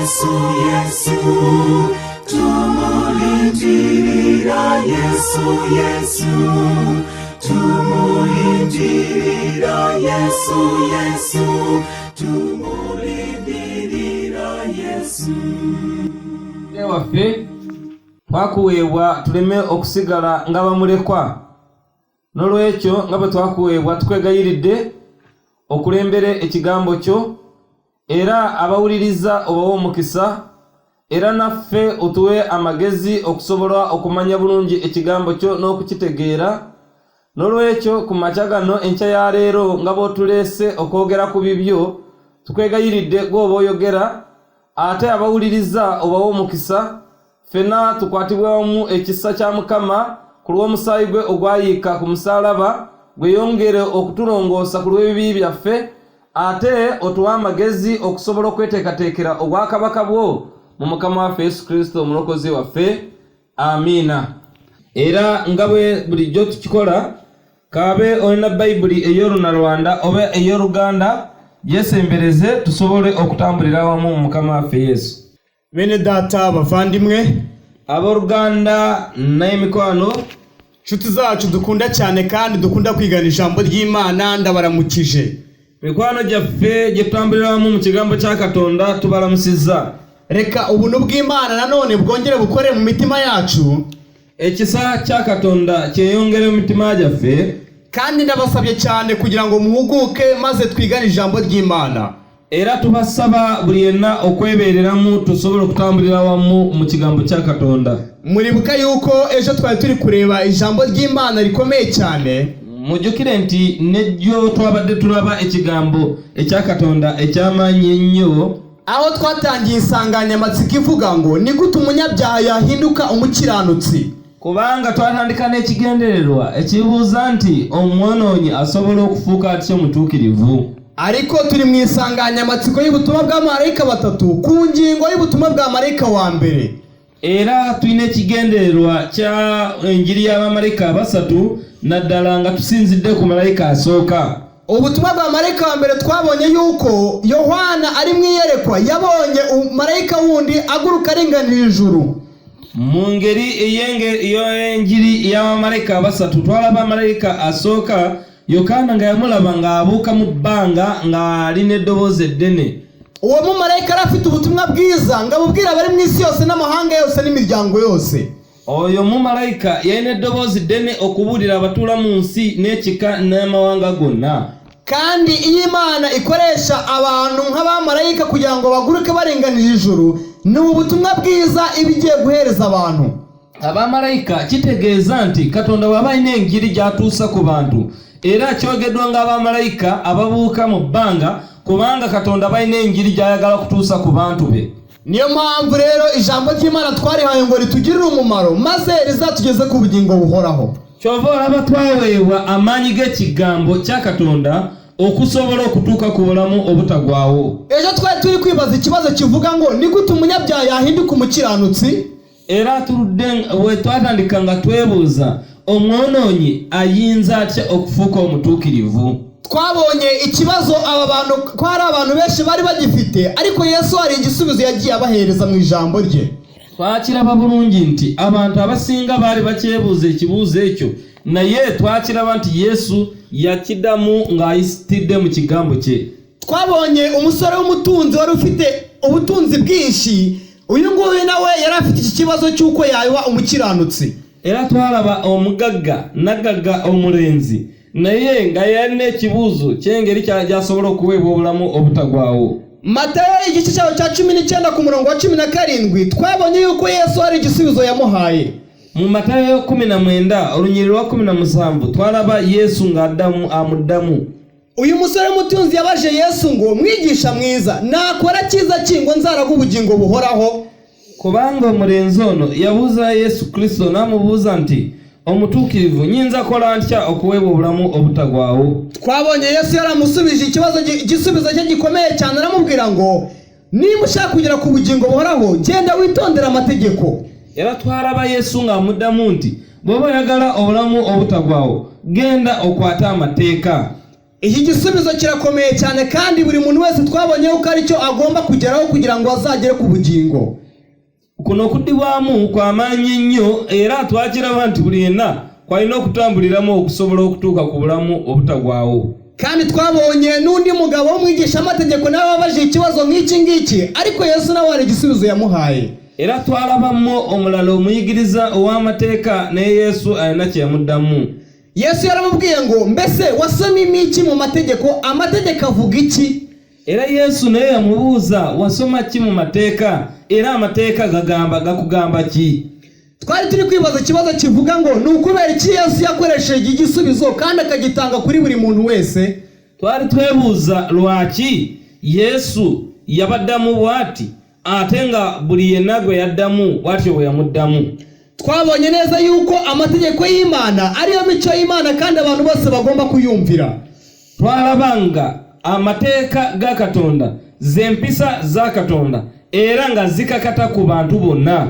Yesu, Yesu, tumulindirira Yesu, Yesu, tumulindirira Yesu, Yesu, tumulindirira Yesu. Waffe twakuweebwa tuleme okusigala nga bamulekwa. N'olwekyo nga bwe twakuweebwa, tukwegayiridde okulembere ekigambo kyo, era abawuliriza obawe omukisa, era naffe otuwe amagezi okusobola okumanya bulungi ekigambo kyo n'okukitegeera. N'olwekyo ku makya gano, enkya ya leero, nga bw'otuleese okwogera ku bibyo, tukwegayiridde gw'oba oyogera, ate abawuliriza obawe omukisa. Ffena tukwatibwe wamu ekisa kya Mukama ku lw'omusaayi gwe ogwayiika ku musaalaba, gweyongere okutulongoosa ku lw'ebibi byaffe, ate otuwe amagezi okusobola okweteekateekera obwakabaka bwo mu Mukama waffe Yesu Kristo omulokozi waffe. Amiina. Era nga bwe bulijjo tukikola, kaabe olina Bayibuli ey'Olunarwanda oba ey'Oluganda, gyesembereze tusobole okutambulira awamu mu Mukama waffe Yesu. Bene data, bavandimwe, Abooluganda n'emikwano, nshuti zacu dukunda cyane kandi dukunda kwigana ijambo ry'Imana, ndabaramukije. Mikwano gyaffe gye tutambulira wamu mu kigambo kya Katonda, tubalamusizza. Reka ubuntu bw'Imana nanone bwongere bukore mu mitima yacu. Ekisa kya Katonda kyeyongere mu mitima gyaffe. Kandi ndabasabye cyane kugira ngo muhuguke maze twigane ijambo ry'Imana. Era tubasaba buli yenna okwebeereramu tusobole okutambulira wamu mu kigambo kya Katonda. Muribuka yuko ejo twari turi kureba ijambo ry'Imana rikomeye cyane. Mujjukire nti nejjo twabadde tulaba ekigambo ekya Katonda eky'amaanyi ennyo, aho twatangiye insanganyamatsiko ivuga ngo ni gute umunyabyaha yahinduka umukiranutsi. Kubanga twatandika n'ekigendererwa ekibuuza nti omwonoonyi asobola okufuuka atya omutuukirivu. Ariko turi mu insanganyamatsiko y'ubutumwa bwa marayika batatu ku ngingo y'ubutumwa bwa marayika wa mbere. Era tulina ekigendererwa kya enjiri y'abamalayika basatu, naddala nga tusinzidde ku malayika asooka. Ubutumwa bwa marayika wa mbere, twabonye yuko Yohana ari mu iyerekwa yabonye marayika wundi aguruka aringanira ijuru. Mu ngeri ey'enjiri y'abamalayika basatu, twalaba malayika asooka Yokaana nga yamulaba ng'abuuka mu bbanga ng'ali n'eddoboozi eddene. Uwo mumarayika yari afite ubutumwa bwiza ngo abubwire abari mu isi yose n'amahanga yose n'imiryango yose. Oyo mumalayika yalina eddoboozi ddene okubuulira abatuula mu nsi n'ekika n'amawanga gonna. Kandi iyo Imana ikoresha abantu nk'abamarayika kugira ngo baguruke baringanira ijuru, ni ubutumwa bwiza iba igiye guhereza abantu. Abamalayika kitegeeza nti Katonda bw'aba alina enjiri gy'atuusa ku bantu, era kyogeddwa ng'abamalayika ababuuka mu bbanga, kubanga Katonda aba alina enjiri gy'ayagala kutuusa ku bantu be. Niyo mpamvu rero ijambo ry'Imana twarihaye ngo ritugirire umumaro maze rizatugeze ku bugingo buhoraho. Kyova olaba twaweebwa amaanyi g'ekigambo kya Katonda okusobola okutuuka ku bulamu obutagwawo. Ejo twari turi kwibaza ikibazo kivuga ngo ni gute umunyabyaha yahinduka umukiranutsi. Era tuludde bwe twatandika nga twebuuza omwonoonyi ayinza atya okufuuka omutuukirivu. Twabonye ikibazo aba bantu ko hari abantu benshi bari bagifite, ariko Yesu hari igisubizo yagiye abahereza mu ijambo rye. Twakiraba bulungi nti abantu abasinga baali bakyebuuza ekibuuzo ekyo, naye twakiraba nti Yesu yakiddamu ng'ayitidde mu kigambo kye. Twabonye umusore w'umutunzi wari ufite ubutunzi bwinshi. Uyu nguyu nawe yari afite iki kibazo cy'uko yaba umukiranutsi. Era twalaba omugagga nagagga omulenzi naye nga yalina ekibuuzo ky'engeri gy'asobola okuweebwa obulamu obutagwawo. Matayo igice cyawo cya 19 ku murongo wa 17, twabonye yuko Yesu hari igisubizo yamuhaye. Mu Matayo 19 olunyiriri lwa 17, twalaba Yesu ng'addamu amuddamu. Uyu musore w'umutunzi yabaje Yesu ngo: "Mwigisha mwiza, nakora cyiza ki ngo nzaragwe ubugingo buhoraho?" Kubanga omulenzi ono yabuuza Yesu Kristo n'amubuuza nti, "Omutuukirivu, nnyinza kola ntya okuweebwa obulamu obutagwawo?" Twabonye Yesu yaramusubije ikibazo, igisubizo cye gikomeye cyane, aramubwira ngo: "Niba ushaka kugera ku bugingo buhoraho, genda witondere amategeko." Era twaraba Yesu ng'amuddamu nti, "Bw'oba oyagala obulamu obutagwawo, genda okwate amateeka." Iki gisubizo kirakomeye cyane, kandi buri muntu wese twabonye ko aricyo agomba kugeraho kugira ngo azagere ku bugingo. Kuno okuddibwamu kwamaanyi nnyo, era twakiraba nti buli yenna kwalina okutambuliramu okusobola okutuuka ku bulamu obutagwawo. Kandi twabonye n'undi mugabo w'umwigishamategeko nawe wabajije ikibazo nk'iki ngiki, ariko Yesu nawe hari igisubizo yamuhaye. Era twalabamu omulala omuyigiriza ow'amateeka, naye Yesu alina kye yamuddamu. Yesu yaramubwiye ngo: "Mbese wasomye iki mu mategeko? Amategeko avuga iki?" Era Yesu naye yamubuuza, "Wasoma ki mu mateeka? Era amateeka gagamba gakugamba ki?" Twari turi kwibaza ikibazo kivuga ngo: ni ukubera iki Yesu yakoresheje iki gisubizo kandi akagitanga kuri buri muntu wese? Twali twebuuza lwaki Yesu yabaddamu bw'ati, ate nga buli yenna gwe yaddamu bw'atyo bwe yamuddamu. Twabonye neza yuko amategeko y'Imana ariyo mico y'Imana, kandi abantu bose bagomba kuyumvira. Twalaba nga amateeka ga Katonda z'empisa za Katonda, era nga zikakata ku bantu bonna.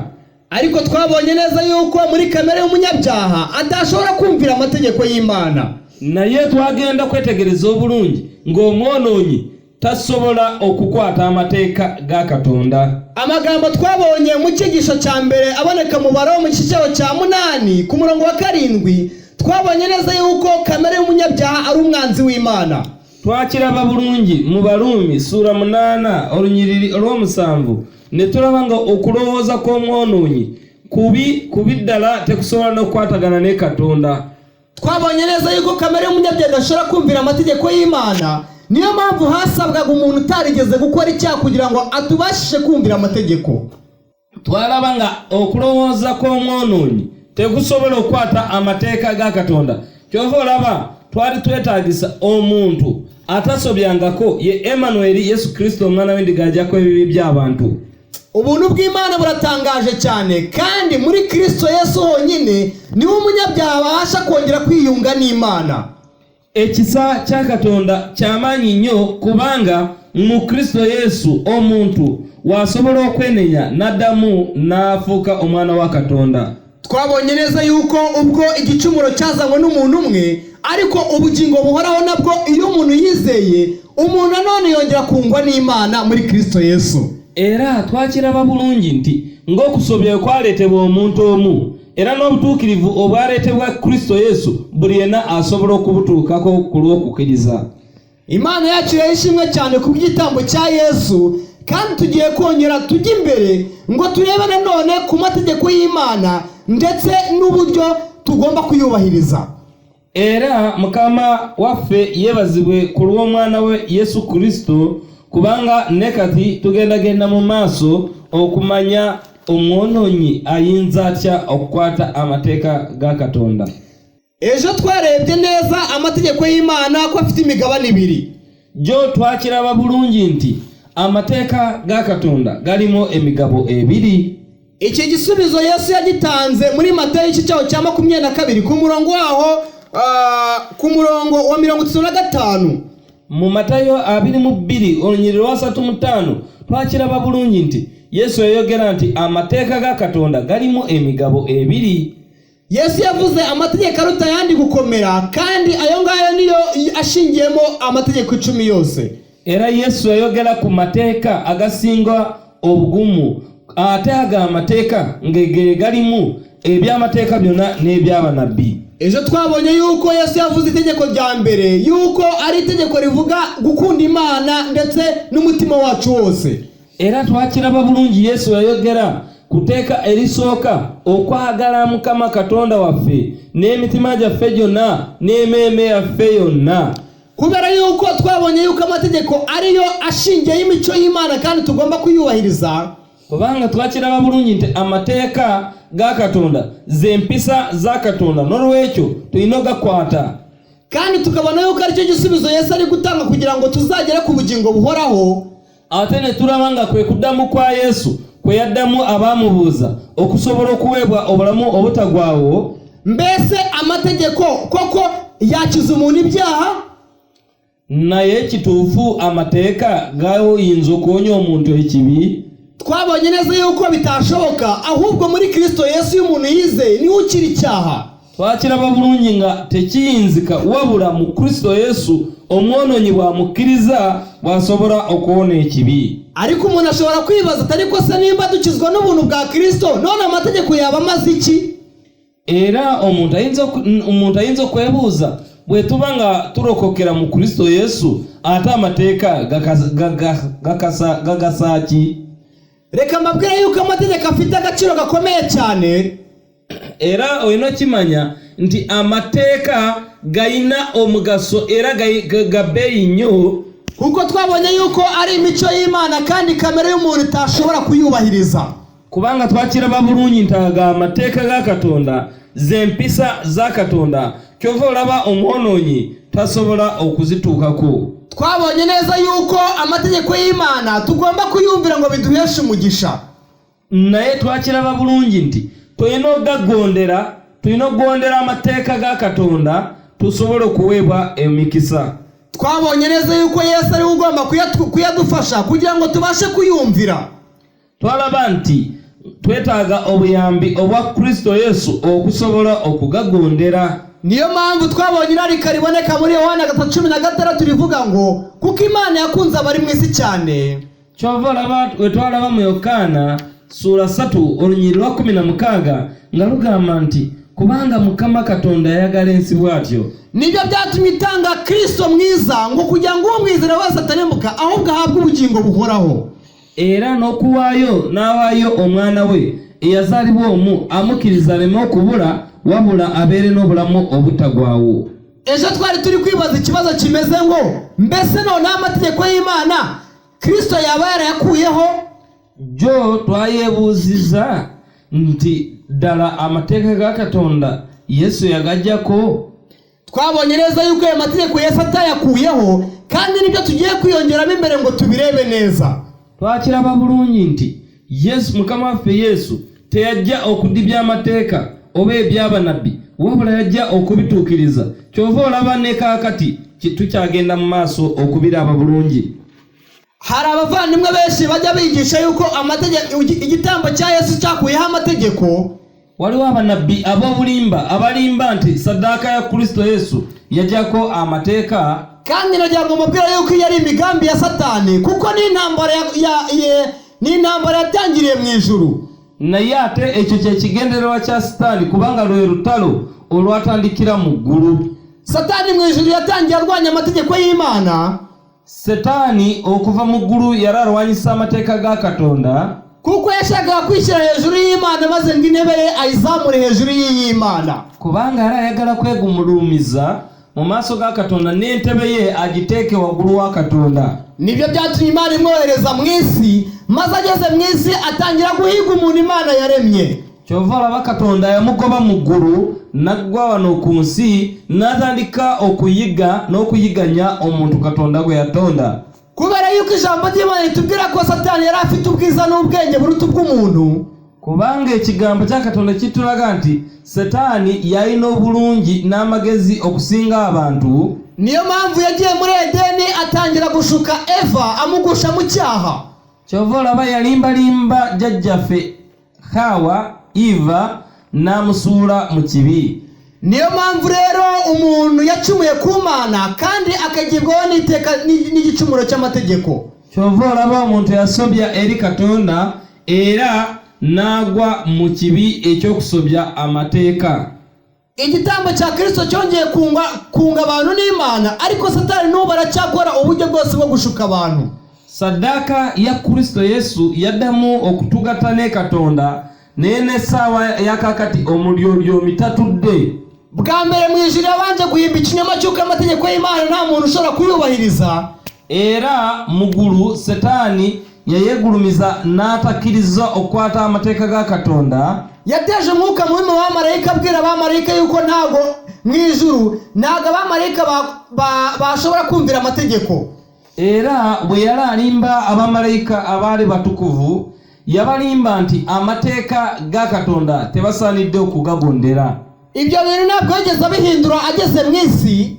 Ariko twabonye neza yuko muri kamere y'umunyabyaha adashobora kumvira amategeko y'Imana. Naye twagenda kwetegereza obulungi ng'omwonoonyi tasobola okukwata amateeka ga Katonda. Amagambo twabonye mu cyigisho cya mbere aboneka mu Baroma mu gice cya 8 ku murongo wa 7, twabonye neza yuko kamere y'umunyabyaha ari umwanzi w'Imana. Twakiraba bulungi mu Baruumi ssuula 8 olunyiriri olw'omusanvu, ne tulaba nga okulowooza kw'omwonoonyi kubi kubi ddala, tekusobola n'okukwatagana ne Katonda. Twabonye neza yuko kamere y'umunyabyaha idashobora kumvira amategeko y'Imana. Niyo mpamvu hasabwaga umuntu utarigeze gukora icyaha kugira ngo atubashishe kumvira amategeko. Twalaba nga okulowooza kw'omwonoonyi tekusobola okukwata amateeka ga Katonda. Kyova olaba twali twetaagisa omuntu atasobyangako, ye Emanuweri Yesu Kristo, omwana w'endiga ajjako ebibi by'abantu. Ubuntu bw'Imana buratangaje cyane, kandi muri Kristo Yesu honyine niwe umunyabyaha abasha kongera kwiyunga n'Imana. Ekisa kya Katonda kyamaanyi nnyo, kubanga mu Kristo Yesu omuntu wasobola okwenenya n'addamu n'afuuka omwana wa Katonda. Twabonye neza yuko ubwo igicumuro cyazanywe n'umuntu umwe, ariko ubugingo buhoraho nabwo iyo umuntu yizeye, umuntu nanone yongera kungwa n'Imana muri Kristo Yesu. Era twakiraba bulungi nti ng'okusobya kwaleetebwa omuntu omu, era n'obutuukirivu obwaleetebwa Kristo Yesu buli yenna asobola okubutuukako ku lw'okukkiriza. Imana yacu rero ishimwe cyane ku bw'igitambo cya Yesu. Kandi tugiye kongera tujye imbere ngo turebe nanone ku mategeko y'Imana ndetse n'uburyo tugomba kuyubahiriza. Era Mukama waffe yeebazibwe ku lw'omwana we Yesu Kristo, kubanga ne kati tugendagenda mu maaso okumanya omwonoonyi ayinza atya okukwata amateeka ga Katonda. Ejo twarebye neza amategeko y'Imana ko afite imigabane ibiri. Jjo twakiraba bulungi nti amateeka ga Katonda galimu emigabo ebiri. Iki gisubizo Yesu yagitanze muri Matayo igice cyaho cya 22 ku murongo waho ku murongo wa 35. Mu Matayo 22 olunyiriri lwa 35 twakiraba bulungi nti Yesu yayogera nti amateeka ga Katonda galimu emigabo ebiri. Yesu yavuze amategeko aruta ayandi gukomera, kandi ayo ngayo niyo ashingiyemo amategeko 10 yose. Era Yesu yayogera ku mateeka agasinga obugumu, ate ago amateeka nge galimu eby'amateeka byonna n'eby'abanabbi. Ejo twabonye yuko Yesu yavuze itegeko rya mbere yuko ari itegeko rivuga gukunda Imana ndetse n'umutima wacu wose. Era twakiraba bulungi Yesu yayogera ku tteeka erisooka, okwagala Mukama Katonda waffe n'emitima gyaffe gyonna n'emmeeme yaffe yonna. Kubera yuko twabonye yuko amategeko ariyo ashingiye y'imico y'Imana kandi tugomba kuyubahiriza. Kubanga twakiraba bulungi nti amateeka ga Katonda z'empisa za Katonda, n'olwekyo tulina ogakwata. Kandi tukabona yuko aricyo gisubizo Yesu ari gutanga kugira ngo tuzagere ku bugingo buhoraho. Ate ne tulaba nga kwe kuddamu kwa Yesu kwe yaddamu abaamubuuza okusobola okuweebwa obulamu obutagwawo. Mbese amategeko koko yakiza umuntu ibyaha? Naye kituufu amateeka gayinza okuwonya omuntu ekibi? Twabonye neza yuko bitashoboka, ahubwo muri Kristo Yesu iyo umuntu yizeye niwe ukira icyaha. Twakiraba bulungi nga tekiyinzika, wabula mu Kristo Yesu Omwonoonyi bw'amukkiriza bw'asobola okuwona ekibi. Ariko umuntu ashobora kwibaza ati ariko se nimba dukizwa n'ubuntu bwa Kristo, none amategeko yaba amaze iki? Era omuntu ayinza okwebuuza, bwe tuba nga tulokokera mu Kristo Yesu, ate amateeka gagasa ki? Reka mbabwire yuko amategeko afite agaciro gakomeye cyane. Era olina okimanya nti amateeka gayina omugaso era ga bbeeyi nnyo. Kuko twabonye yuko ari imico y'Imana kandi kamere y'umuntu itashobora kuyubahiriza. Kubanga twakiraba bulungi nti ago amateeka ga Katonda, z'empisa za Katonda, kyova olaba omwonoonyi tasobola okuzituukako. Twabonye neza yuko amategeko y'Imana tugomba kuyumvira ngo biduheshe umugisha. Naye twakiraba bulungi nti tulina okugagondera, tulina okugondera amateeka ga Katonda tusobole okuweebwa emikisa. Twabonye neza yuko Yesu ariwe ugomba kuyadufasha kugira ngo tubashe kuyumvira. Twalaba nti twetaaga obuyambi obwa Kristo Yesu okusobola okugagondera. Niyo mpamvu twabonye irarika riboneka muri Yohana 3:16 rivuga ngo kuko Imana yakunze abari mu isi cyane. Kyova olaba we twalaba mu Yokaana sura 3 olunyiriri lwa 16 nga lugamba nti kubanga Mukama Katonda ayagala ensi bw'atyo. Nibyo byatumye itanga Kristo mwiza ngo kugira ngo umwizera wese atarimbuka ahubwo ahabwe ubugingo buhoraho. Era n'okuwaayo n'awaayo omwana we eyazaalibwa omu amukkiriza aleme okubula wabula abeere n'obulamu obutagwawo. Ejo twari turi kwibaza ikibazo kimeze ngo mbese noneho amategeko y'Imana Kristo yaba yarayakuyeho? Jo twayebuuziza nti ddala amateeka ga Katonda Yesu yagajjako? Twabonye neza yuko ayo mategeko Yesu atayakuyeho, kandi nibyo tugiye kwiyongeramo imbere ngo tubirebe neza. Twakiraba bulungi nti Yesu Mukama waffe Yesu teyajja okudibya amateeka oba eby'abanabbi, wabula yajja okubituukiriza. Kyova olaba ne kaakati tukyagenda mu maaso okubiraba bulungi. Hari abavandimwe benshi bajya bigisha yuko amategeko, igitambo cya Yesu cyakuyeho amategeko. Waliwo abanabbi ab'obulimba abalimba nti saddaaka ya Kristo Yesu yajjako amateeka. Kandi nagira ngo mubwire yuko iyo ari imigambi ya Satani, kuko ni intambara yatangiriye mu ijuru. Naye ate ekyo kye kigendererwa kya Sitaani, kubanga lwe lutalo olwatandikira mu ggulu. Satani mu ijuru yatangiye arwanya amategeko y'Imana. Setaani okuva mu ggulu yali alwanyisa amateeka ga Katonda, kuko yashakaga kwishyira hejuru y'Imana maze ngo intebe ye ayizamure hejuru y'iy'Imana. Kubanga yali ayagala kwegumulumiza mu maaso ga Katonda n'entebe ye agiteeke waggulu wa Katonda. Nibyo byatumye Imana imwohereza mu isi, maze ageze mu isi atangira guhiga umuntu Imana yaremye. Kyova olaba Katonda yamugoba mu ggulu n'aggwa wano ku nsi n'atandika okuyiga n'okuyiganya omuntu Katonda gwe yatonda. Kubera yuko ijambo ry'Imana ritubwira ko Satani yari afite ubwiza n'ubwenge buruta ubw'umuntu. Kubanga ekigambo kya Katonda kitulaga nti Setaani yalina obulungi n'amagezi okusinga abantu. Niyo mpamvu yagiye muri Edeni atangira gushuka Eva amugusha mu cyaha. Kyova olaba yalimbalimba jjajjaffe Hawa Eva n'amusuula mu kibi. Niyo mpamvu rero umuntu yacumuye ku Mana kandi akagibwaho n'iteka n'igicumuro cy'amategeko. Kyova olaba omuntu yasobya eri Katonda era n'agwa mu kibi eky'okusobya amateeka. Igitambo cya Kristo cyongeye kunga abantu n'Imana, ariko Satani n'ubu aracyakora uburyo bwose bwo gushuka abantu. Saddaaka ya Kristo Yesu yaddamu okutugatta ne Katonda, naye n'essaawa ya kaakati omulyolyomi tatudde. Bwa mbere mu ijuru yabanje guhimba ikinyoma cy'uko amategeko y'Imana nta muntu ushobora kuyubahiriza. Era mu ggulu Setaani yayegulumiza n'atakkiriza okukwata amateeka ga Katonda. Yateje umwuka mubi mu bamarayika, abwira abamarayika yuko ntago mu ijuru ntago abamarayika bashobora kumvira amategeko. Era bwe yali alimba abamarayika abaali batukuvu, yabalimba nti amateeka ga Katonda tebasaanidde okugagondera. Ibyo bintu ntabwo yigeze abihindura ageze mu isi.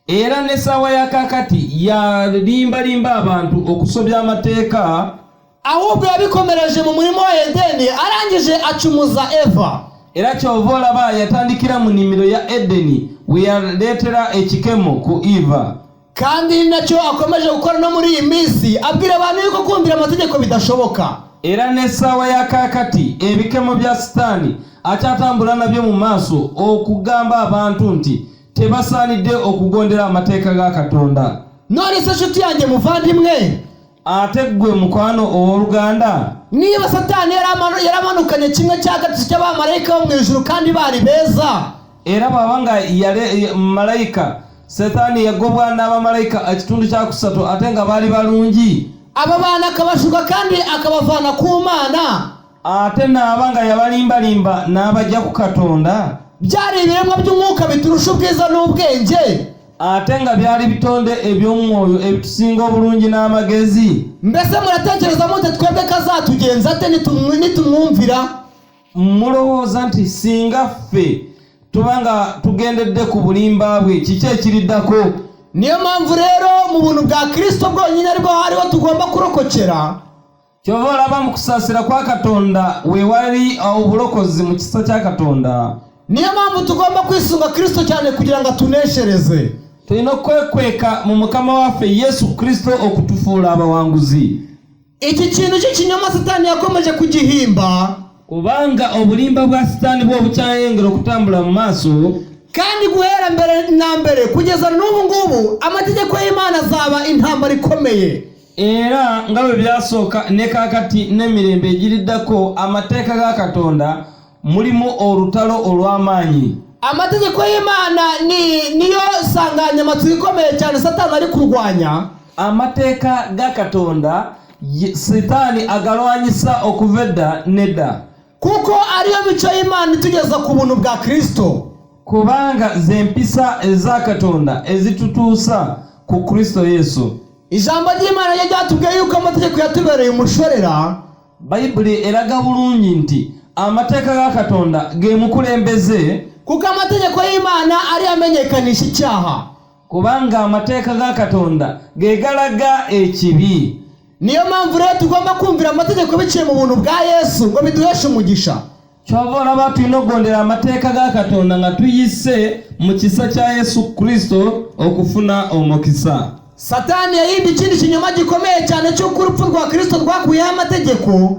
Era n'essaawa ya kaakati yalimbalimba abantu okusobya amateeka. Ahubwo yabikomereje mu murima wa Edeni, arangije acumuza Eva. Era kyova olaba yatandikira mu nnimiro ya Edeni we yaleetera ekikemo ku Eva. Kandi ni nacyo akomeje gukora no muri iyi minsi, abwira abantu yuko kumvira amategeko bidashoboka. Era n'essaawa ya kaakati ebikemo bya Sitaani akyatambula nabyo mu maaso okugamba abantu nti tebasaanidde okugondera amateeka ga Katonda. None se nshuti yanjye muvandimwe, Ate ggwe mukwano owooluganda, niba Satani yaramanukanye kimwe cya gatatu cy'abamarayika bo mu ijuru kandi bari beza, era bw'aba nga yale malayika Setaani yagobwa n'abamalayika ekitundu kya kusatu ate nga baali balungi, aba bana akabashuka kandi akabavana ku Mana, ate n'aba nga yabalimbalimba n'abajja ku Katonda, byari ibiremwa by'umwuka biturusha ubwiza n'ubwenge, ate nga byali bitonde eby'omwoyo ebitusinga obulungi n'amagezi, mbese muratekereza mute twebwe ko azatugenza ate nitumwumvira? Mulowooza nti singa ffe tuba nga tugendedde ku bulimba bwe, kiki ekiriddako? Niyo mpamvu rero mu buntu bwa Kristo bwonyine aribwo hariho tugomba kurokokera. Kyova olaba mu kusaasira kwa Katonda we wali obulokozi, mu kisa kya Katonda. Niyo mpamvu tugomba kwisunga Kristo cyane kugira ngo atuneshereze. Tulina okwekweka mu Mukama waffe Yesu Kristo okutufuula abawanguzi. Iki kintu cy'ikinyoma Satani yakomeje kugihimba, Kubanga obulimba bwa Sitaani bwo obukyayengera okutambula mu maaso, kandi guhera mbere na mbere kugeza n'ubu ngubu amategeko y'Imana azaba intambara ikomeye. Era nga bwe byasooka ne kaakati n'emirembe egiriddako, amateeka ga Katonda mulimu olutalo olw'amaanyi. Amategeko y'Imana ni niyo nsanganyamatsiko ikomeye cyane Satani ari kurwanya. Amateeka ga Katonda Sitaani agalwanyisa okuva edda nedda, kuko ariyo mico y'Imana itugeza ku buntu bwa Kristo. Kubanga ze mpisa eza Katonda ezitutuusa ku Kristo Yesu. Ijambo ry'Imana ryo ryatubwiye yuko amategeko yatubereye umushorera. Bayibuli eraga bulungi nti amateeka ga Katonda ge mukulembeze, kuko amategeko y'Imana ariyo amenyekanisha icyaha. Kubanga amateeka ga Katonda ge galaga ekibi. Niyo mpamvu rero tugomba kumvira amategeko biciye mu buntu bwa Yesu ngo biduheshe umugisha. Kyova olaba tulina okugondera amateeka ga Katonda nga tuyise mu kisa kya Yesu Kristo okufuna omukisa. Satani yahimbye ikindi kinyoma gikomeye cyane cy'uko urupfu rwa Kristo rwakuyeho amategeko.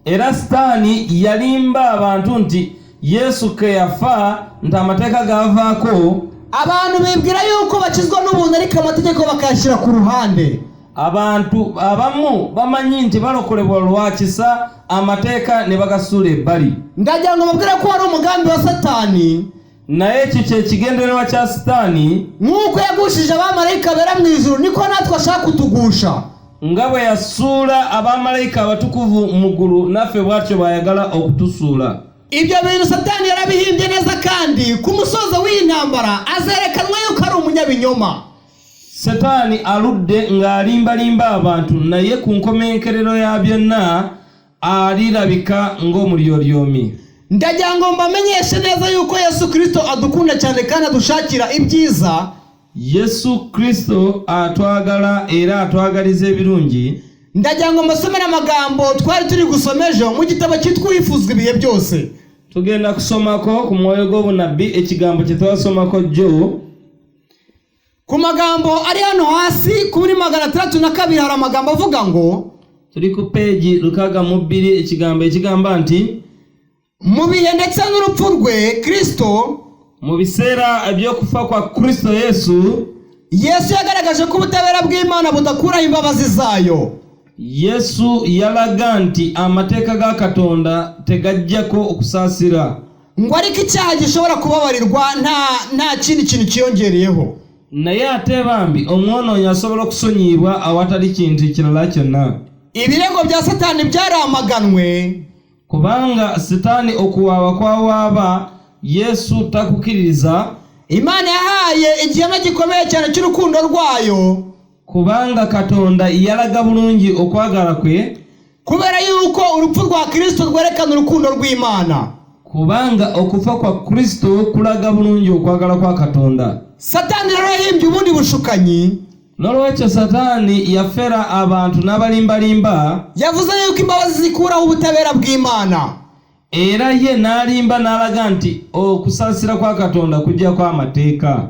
Era Sitaani yalimba abantu nti Yesu ke yafa nti amateeka gavaako. Abantu bibwira yuko bakizwa n'ubuntu ariko amategeko bakayashyira ku ruhande. Abantu abamu bamanyi nti balokolebwa lwa kisa, amateeka ne bagasuula ebbali. Ndagira ngo mbabwire ko wari umugambi wa Satani. Naye ekyo kye kigendererwa kya Sitaani. Nk'uko yagushije abamarayika bera mu ijuru, niko natwe ashaka kutugusha. Nga bwe yasuula abamalayika abatukuvu mu ggulu, naffe bw'atyo bw'ayagala okutusuula. Ibyo bintu Satani yarabihimbye neza, kandi ku musozo w'iyi ntambara azerekanwa yuko ari umunyabinyoma. Setaani aludde ng'alimbalimba abantu, naye ku nkomenkerero ya byonna alirabika ng'omulyolyomi. Ndagira ngo mbamenyeshe neza yuko Yesu Kristo adukunda cyane kandi adushakira ibyiza. Yesu Kristo atwagala era atwagaliza ebirungi. Ndagira ngo mbasomere amagambo twari turi gusoma ejo mu gitabo cyitwa Uwifuzwa ibihe byose. Tugenda kusomako ku mwoyo gw'obunabbi ekigambo kye twasomako jjo. Ku magambo ari hano hasi kuri 602 hari amagambo avuga ngo, Tuli ku peegi 62 ekigambo ekigamba nti, mu bihe ndetse n'urupfu rwe Kristo, mu biseera eby'okufa kwa Kristo Yesu, Yesu yagaragaje ko ubutabera bw'Imana budakuraho imbabazi zayo. Yesu yalaga nti amateeka ga Katonda tegajjako okusaasira, ngo ariko icyaha gishobora kubabarirwa nta kindi kintu cyiyongereyeho. Naye ate bambi omwonoonyi asobola okusonyiyibwa awatali kintu kirala kyonna. Ibirego bya Satani byaramaganwe, Kubanga Sitaani okuwaaba kwawaaba Yesu takukiriza, Imana yahaye igihamya gikomeye cyane cy'urukundo rwayo, kubanga Katonda yalaga bulungi okwagala kwe, kubera yuko urupfu rwa Kristo rwerekana urukundo rw'Imana. Kubanga okufa kwa Kristo kulaga bulungi okwagala kwa Katonda. Satani rero yahimbye ubundi bushukanyi. N'olwekyo Sataani yafera abantu n'abalimbalimba. Yavuze yuko imbabazi zikuraho ubutabera bw'Imana. Era ye n'alimba n'alaga nti okusaasira kwa Katonda kujjako amateeka.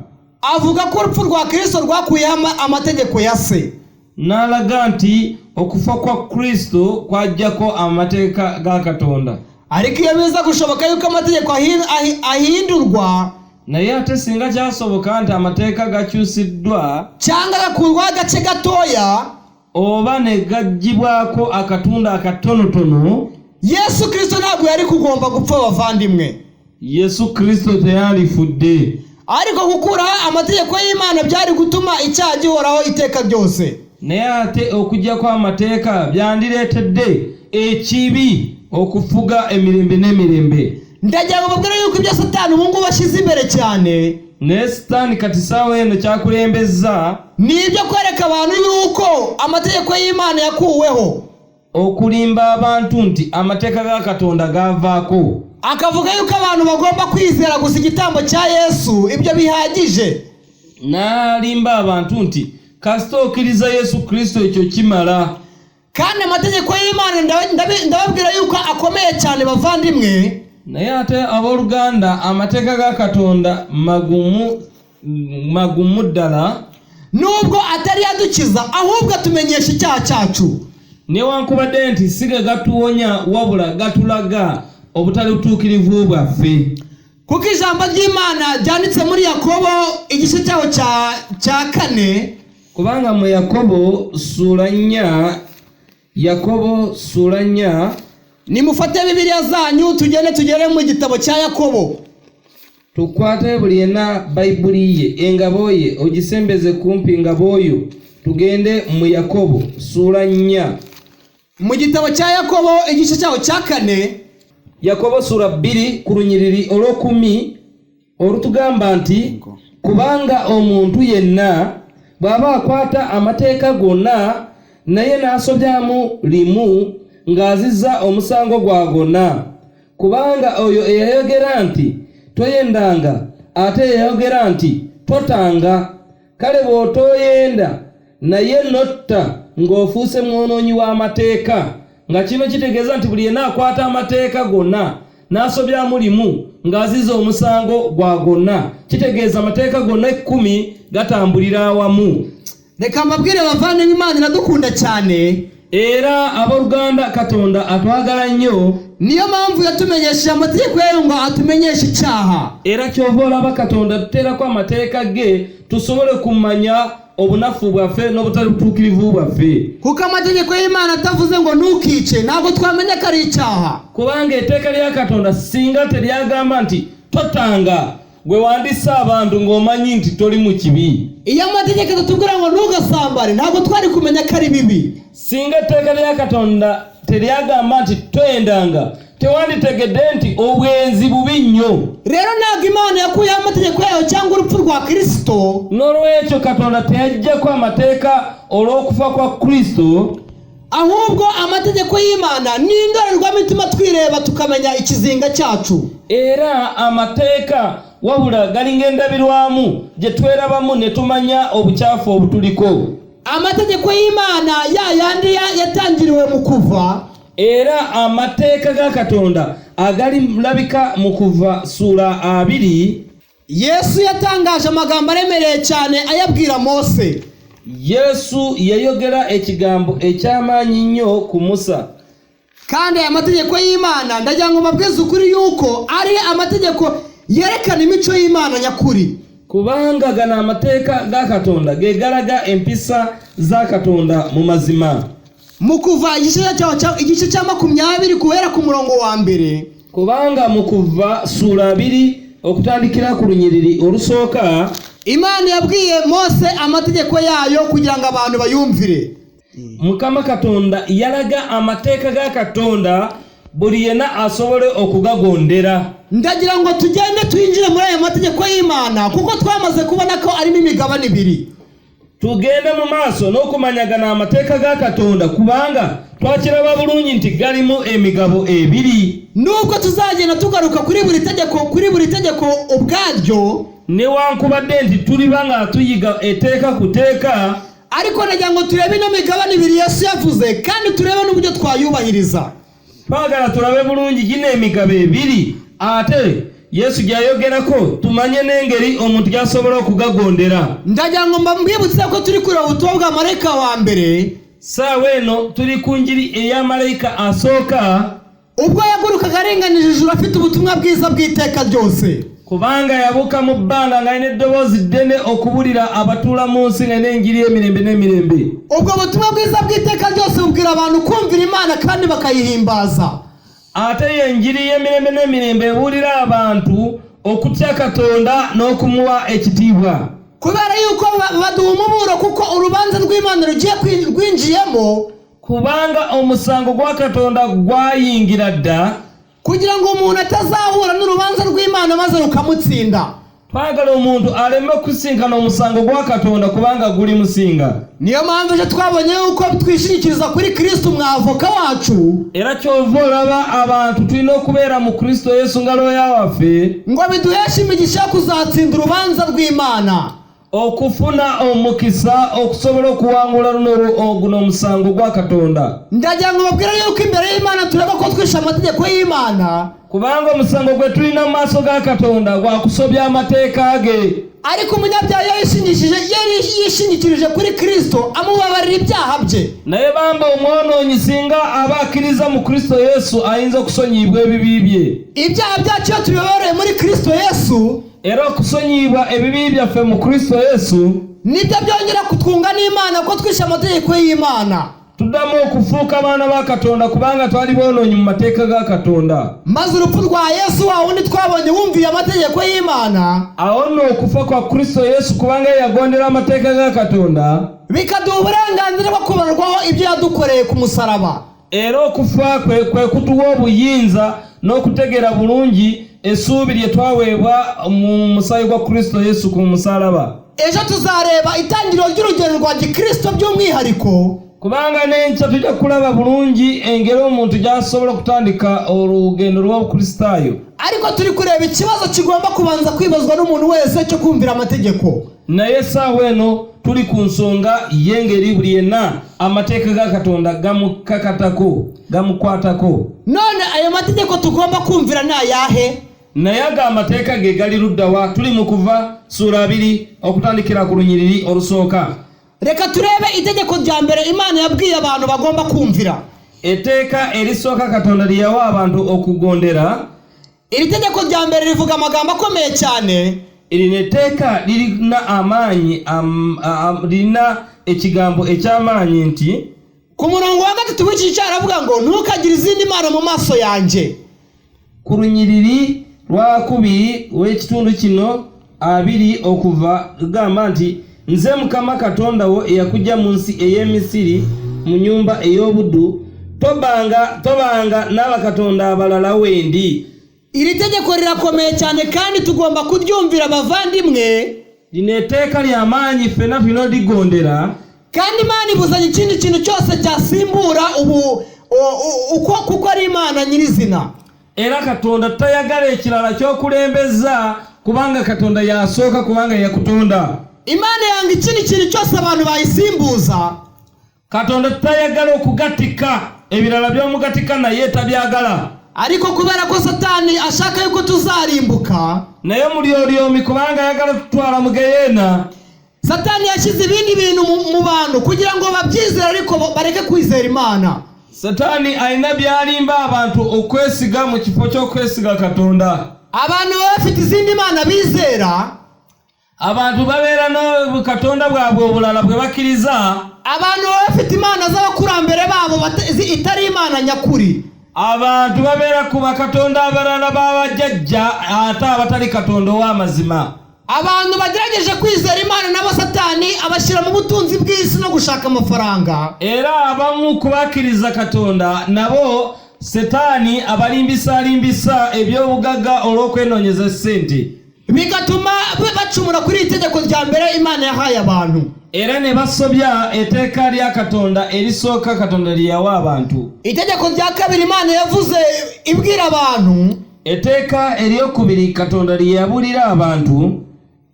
Avuga ko urupfu rwa Kristo rwakuyeho amategeko ya se. N'alaga nti okufa kwa Kristo kwaggyako amateeka ga Katonda. Ariko iyo biza gushoboka yuko amategeko ahindurwa, Naye ate singa kyasoboka nti amateeka gakyusiddwa, cyangwa agakurwaho agace gatoya, oba ne gaggyibwako akatundu akatonotono, Yesu Kristo ntabwo yari kugomba gupfa, bavandimwe. Yesu Kristo teyandifudde. Ariko gukuraho amategeko y'Imana byari gutuma icyaha gihoraho iteka ryose. Naye ate okuggyako amateeka byandireetedde ekibi okufuga emirembe n'emirembe. Ndagira ngo mbabwire yuko ibyo Satani ubu ngubu ashyize imbere cyane, Naye Sitaani kati saawa eno kyakulembeza, ni ibyo kwereka abantu yuko amategeko y'Imana yakuweho, okulimba abantu nti amateeka ga Katonda gavaako, akavuga yuko abantu bagomba kwizera gusa igitambo cya Yesu, ibyo bihagije. N'alimba abantu nti kasita okkiriza Yesu Kristo ekyo kimala. Kandi amategeko y'Imana ndababwira yuko akomeye cyane, bavandimwe. Naye ate abooluganda, amateeka ga Katonda magumu magumu ddala. Nubwo atari yadukiza, ahubwo atumenyesha icyaha cyacu. Newankubadde nti si ge gatuwonya, wabula gatulaga obutali butuukirivu bwaffe. Kuko ijambo ry'Imana ryanditse muri Yakobo igice cyaho cya 4, Kubanga mu Yakobo ssuula 4, Yakobo ssuula 4, Nimufate Bibiliya zanyu tugende tugere mu gitabo cya Yakobo. Tukwate buli yenna Bayibuli ye, engabo ye ogisembeze kumpi ngabo yo, tugende mu Yakobo ssuula 4. Mu gitabo cya Yakobo igice cyaho cya 4, Yakobo ssuula 2 ku lunyiriri olw'okumi olutugamba nti kubanga omuntu yenna bw'aba akwata amateeka gonna naye n'asobyamu limu ng'azizza omusango gwa gonna, kubanga oyo eyayogera nti toyendanga ate yayogera nti totanga, kale bw'otoyenda naye notta ng'ofuuse mwonoonyi w'amateeka. Nga kino kitegeeza nti buli yenna akwata amateeka gonna n'asobyamu limu ng'azizza omusango gwa gonna, kitegeeza amateeka gonna 10 gatambulira awamu. Reka mbabwire bavandimwe, Imana iradukunda cyane. Era abooluganda, Katonda atwagala nnyo. Niyo mpamvu yatumenyesheje amategeko yayo ngo atumenyeshe icyaha. Era kyova olaba Katonda tuteerako amateeka ge tusobole kumanya obunafu bwaffe n'obutali butuukirivu bwaffe. Kuko amategeko y'Imana atavuze ngo ntukice, ntabwo twamenya ko ari icyaha. Kubanga etteeka lya Katonda singa teryagamba nti totanga, gwe wandise abantu ng'omanyi nti toli mu kibi. Iyo amategeko atatubwira ngo ntugasambane, ntabwo twari kumenya ko ari bibi. Singa etteeka lya Katonda teryagamba nti toyendanga, tewanditegedde nti obwenzi bubi nnyo. Rero ntabwo Imana yakuyeho amategeko yayo cyangwa urupfu rwa Kristo. N'olwekyo Katonda teyaggyako amateeka olw'okufa kwa Kristo, ahubwo amategeko y'Imana ni indorerwamo ituma twireba tukamenya ikizinga cyacu. Era amateeka wabula galinga endabirwamu gye twerabamu ne tumanya obukyafu obutuliko. Amategeko y'Imana ya yandi yatangiriwe mu Kuva, Era amateeka ga Katonda agali mulabika mu Kuva ssuula 2, Yesu yatangaje amagambo aremereye cyane ayabwira Mose. Yesu yayogera ekigambo eky'amaanyi nnyo ku Musa. Kandi aya mategeko y'Imana ndagira ngo mbabwize ukuri yuko ari amategeko yerekana imico y'Imana nyakuri. Kubanga gano amateeka ga Katonda ge galaga empisa za Katonda mu mazima. Mu Kuva igice cya 20 guhera ku murongo wa 1, Kubanga mu Kuva ssuula 2 okutandikira ku lunyiriri olusooka, Imana yabwiye Mose amategeko yayo kugira ngo abantu bayumvire. Mukama Katonda yalaga amateeka ga Katonda buli yenna asobole okugagondera. Ndagira ngo tugende twinjire muri aya mategeko y'Imana kuko twamaze kubona ko arimo imigabane ibiri. Tugende mu maaso n'okumanyagana amateeka ga Katonda kubanga twakiraba bulungi nti galimu emigabo ebiri. Nubwo tuzagenda tugaruka kuri buri tegeko, kuri buri tegeko ubwaryo, Newankubadde nti tuliba nga tuyiga etteeka ku tteeka, ariko nagira ngo turebe ino migabane ibiri Yesu yavuze kandi turebe n'uburyo twayubahiriza. Twagala tulabe bulungi gino emigabo ebiri ate Yesu gyayogerako, tumanye n'engeri omuntu gy'asobola okugagondera. Ndagira ngo mbabwibutse ko turi kureba ubutumwa bwa marayika wa mbere. Saawa eno turi ku njiri eya malayika asooka. Ubwo yagurukaga arenganije ijuru afite ubutumwa bwiza bw'iteka ryose. Kubanga yabuuka mu bbanga ng'alina eddoboozi ddene okubulira abatuula mu nsi nga n'enjiri y'emirembe n'emirembe. Ubwo butumwa bwiza bw'iteka ryose bubwira abantu kumvira Imana kandi bakayihimbaza. Ate y'enjiri y'emirembe n'emirembe ebuulira abantu okutya Katonda n'okumuwa ekitiibwa. Kubera yuko baduha umuburo kuko urubanza rw'Imana rugiye rwinjiyemo. Kubanga omusango gwa Katonda gwayingira dda. Kugira ngo umuntu atazahura n'urubanza rw'Imana maze rukamutsinda. Twagala omuntu aleme okusinkana omusango gwa Katonda kubanga guli musinga. Niyo mpamvu ejo twabonye yuko twishingikiriza kuri Kristo umwavoka wacu. Era kyova olaba abantu tulina okubeera mu Kristo Yesu nga looya waffe. Ngo biduheshe imigisha yo kuzatsinda urubanza rw'Imana. Okufuna omukisa okusobola okuwangula luno guno omusango gwa Katonda. Ndagira ngo babwire yuko imbere y'Imana tureba ko twishe amategeko y'Imana. Kubanga omusango gwe tulina mu maaso ga Katonda gwakusobya amateeka ge. Ariko umunyabyaha iyo yishingikirije kuri Kristo amubabarira ibyaha bye. Naye bamba omwonoonyi singa aba akkiriza mu Kristo Yesu ayinza okusonyiyibwa ebibi bye. Ibyaha byacu iyo tubibabareye muri Kristo Yesu, era okusonyiyibwa ebibi byaffe mu Kristo Yesu nibyo byongera kutwunga n'Imana ko twishe amategeko y'Imana. Tuddamu okufuuka abaana ba Katonda kubanga twali boonoonyi mu mateeka ga Katonda. Maze urupfu rwa Yesu wa wundi twabonye wumviye amategeko y'Imana, awo nno okufa kwa Kristo Yesu kubanga ye yagondera amateeka ga Katonda, bikaduha uburenganzira bwo kubarwaho ibyo yadukoreye ku musaraba. Era okufa kwe kwe kutuwa obuyinza n'okutegeera bulungi essuubi lye twaweebwa mu musaayi gwa Kristo Yesu ku musaalaba. Ejo tuzareba itangiriro ry'urugendo rwa Gikristo by'umwihariko. Kubanga n'enkya tujja kulaba bulungi engeri omuntu gy'asobola okutandika olugendo lw'Obukristaayo. Ariko turi kureba ikibazo kigomba kubanza kwibazwa n'umuntu wese cyo kumvira amategeko. Naye essaawa eno tuli ku nsonga y'engeri buli yenna amateeka ga Katonda gamukakatako, gamukwatako. None ayo mategeko tugomba kumvira ni ayahe? Naye ago amateeka ge gali ludda wa? Tuli mu Kuva ssuula 2 okutandikira ku lunyiriri olusooka. Reka turebe itegeko rya mbere Imana yabwiye abantu bagomba kumvira. Etteeka erisooka Katonda lye yawa abantu okugondera. Iri tegeko rya mbere rivuga amagambo akomeye cyane. Lino etteeka lirina amaanyi, lirina ekigambo eky'amaanyi nti ku murongo wa 3 w'iki gice aravuga ngo ntukagire izindi mana mu maso yanjye. Ku lunyiriri lwa 2 w'ekitundu kino 2 okuva gamba nti nze Mukama Katonda wo eyakujja mu nsi ey'e Misiri mu nnyumba ey'obuddu, tobanga n'abakatonda abalala wendi. Iri tegeko rirakomeye cyane kandi tugomba kuryumvira abavandimwe. Lino etteeka ly'amaanyi ffenna tulina oligondera. Kandi Imana ibuzanya ikindi kintu cyose cyasimbura ubu uko kuko ari Imana nyirizina. Era Katonda tayagala ekirala ky'okulembeza kubanga Katonda yasooka kubanga yakutonda. Imana yanga ikindi kintu cyose abantu bayisimbuza. Katonda tayagala okugatika ebirala by'omugatika naye tabyagala. Ariko kubera ko Satani ashaka yuko tuzarimbuka, naye mulyolyomi kubanga ayagala tutwala mu geyeena. Satani yashyize ibindi bintu mu bantu kugira ngo babyizere ariko bareke kwizera Imana. Satani alina by'alimba abantu okwesiga mu kifo ky'okwesiga Katonda. Abantu baba bafite izindi mana bizera. Abantu babeera n'obukatonda bwabwe obulala bwe bakkiriza. Abantu baba bafite imana z'abakurambere babo itari Imana nyakuri. Abantu babeera ku bakatonda abalala b'abajjajja ate abatali Katonda ow'amazima. Abantu bagerageje kwizera Imana nabo Satani abashyira mu butunzi bw'isi no gushaka amafaranga. Era abamu ku bakkiriza Katonda nabo Setaani abalimbisalimbisa eby'obugagga olw'okwenoonyeza ssente. Bigatuma bacumura kuri iri tegeko rya mbere Imana yahaye abantu. Era ne basobya etteeka lya Katonda erisooka Katonda lye yawa abantu. Itegeko rya kabiri Imana yavuze ibwira abantu. Etteeka eryokubiri Katonda lye yabulira abantu.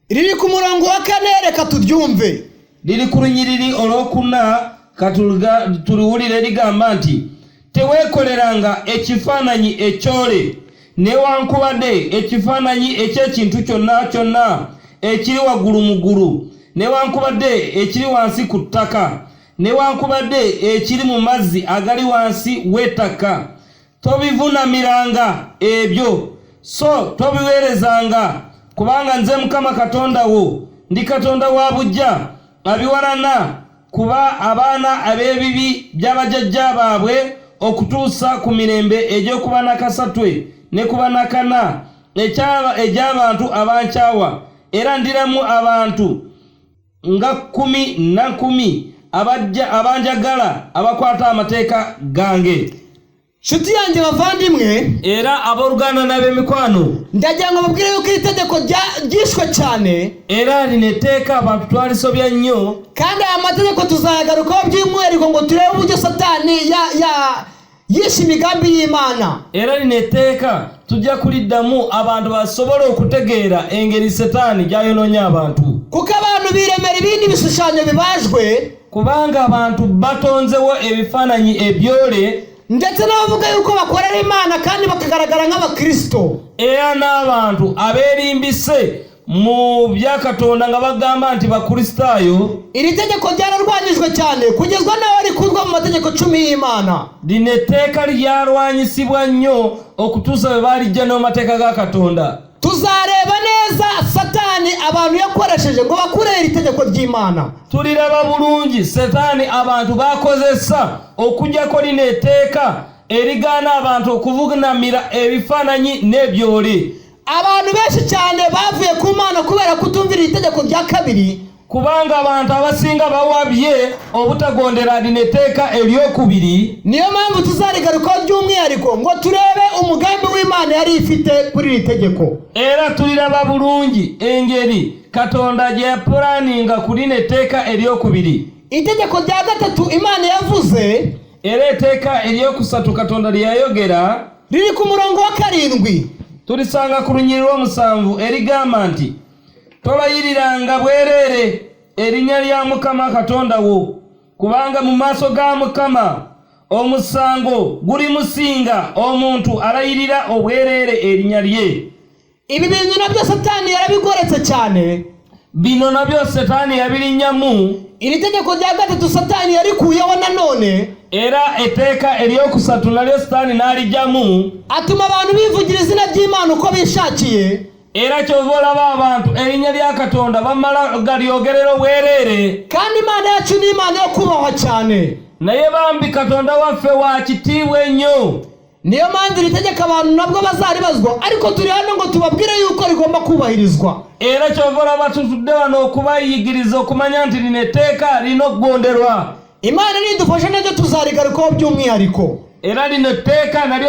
Riri ku murongo wa 4, reka turyumve. Riri ku lunyiriri olwokuna, tuluwulire ligamba nti teweekoleranga ekifaananyi ekyole Newankubadde ekifaananyi eky'ekintu kyonna kyonna ekiri waggulu mu ggulu, newankubadde ekiri wansi ku ttaka, newankubadde ekiri mu mazzi agali wansi w'ettaka, tobivuunamiranga ebyo, so tobiweerezanga, kubanga nze Mukama Katonda wo ndi Katonda wa buggya, abiwalana kuba abaana ab'ebibi by'abajjajja baabwe okutuusa ku mirembe egy'okuba nakasatwe ne kuba nakana egy'abantu abankyawa, era ndiramu abantu nga 10 na 10 abanjagala abakwata amateeka gange. Nshuti yanjye, bavandimwe, Era abooluganda n'ab'emikwano, ndagira ngo babwire yuko iri tegeko ryishwe cyane. Era lino etteeka abantu twalisobya nnyo. Kandi aya mategeko tuzayagarukaho by'umwihariko ngo turebe uburyo Satani yishe imigambi y'Imana. Era lino etteeka tujja kuliddamu abantu basobole okutegeera engeri Setaani gy'ayonoonye abantu. Kuko abantu biremera ibindi bishushanyo bibajwe, Kubanga abantu batonzewo ebifaananyi ebyole, ndetse n'abavuga yuko bakorera Imana kandi bakagaragara nk'abakirisito. Era n'abantu abeerimbise mu bya Katonda nga bagamba nti Bakristaayo. Iri tegeko ryararwanyijwe cyane kugezwa n'aho rikurwa mu mategeko 10 y'Imana. Lino etteeka lyalwanyisibwa nnyo okutuusa bwe balijja n'omu mateeka ga Katonda. Tuzareba neza Satani abantu yakoresheje ngo bakure iri tegeko ry'Imana. Tuliraba bulungi Setaani abantu bakozesa okugjako lino etteeka erigaana abantu okuvunamira ebifaananyi n'ebyole. Abantu benshi cyane bavuye ku Mana kubera kutumvira iri tegeko rya kabiri. Kubanga abantu abasinga bawabye obutagondera lino etteeka eryokubiri. Niyo mpamvu tuzarigarukaho by'umwihariko ngo turebe umugambi w'Imana yari ifite kuri iri tegeko. Era tuliraba bulungi engeri Katonda gye yapulaninga ku lino etteeka eryokubiri. Itegeko rya gatatu Imana yavuze Era etteeka eryokusatu Katonda lye yayogera riri ku murongo wa 7. Tulisanga ku lunyiri lw'omusanvu, erigamba nti, "Tolayiriranga bwereere erinnya lya Mukama Katonda wo, kubanga mu maaso ga Mukama omusango gulimusinga omuntu alayirira obwereere erinnya lye." Ibi bintu nabyo Satani yarabigoretse cyane. Bino nabyo Setaani yabirinnyamu. Iri tegeko rya gatatu Satani yarikuyeho nanone, Era etteeka eryokusatu nalyo Sitaani n'alijjamu, atuma abantu bivugira izina ry'Imana uko bishakiye. Era kyova olaba abantu erinnya lya Katonda bamala galyogerera obwereere. Kandi Imana yacu ni Imana yo kubahwa cyane. Naye bambi Katonda waffe wa kitiibwa ennyo. Niyo mpamvu iri tegeko abantu nabwo bazaribazwa, ariko turi hano ngo tubabwire yuko rigomba kubahirizwa. Era kyova olaba tutudde wano okubayigiriza okumanya nti lino etteeka lirina okugonderwa. Imana nidufasha naryo tuzarigarukaho by'umwihariko. Era lino etteeka nalyo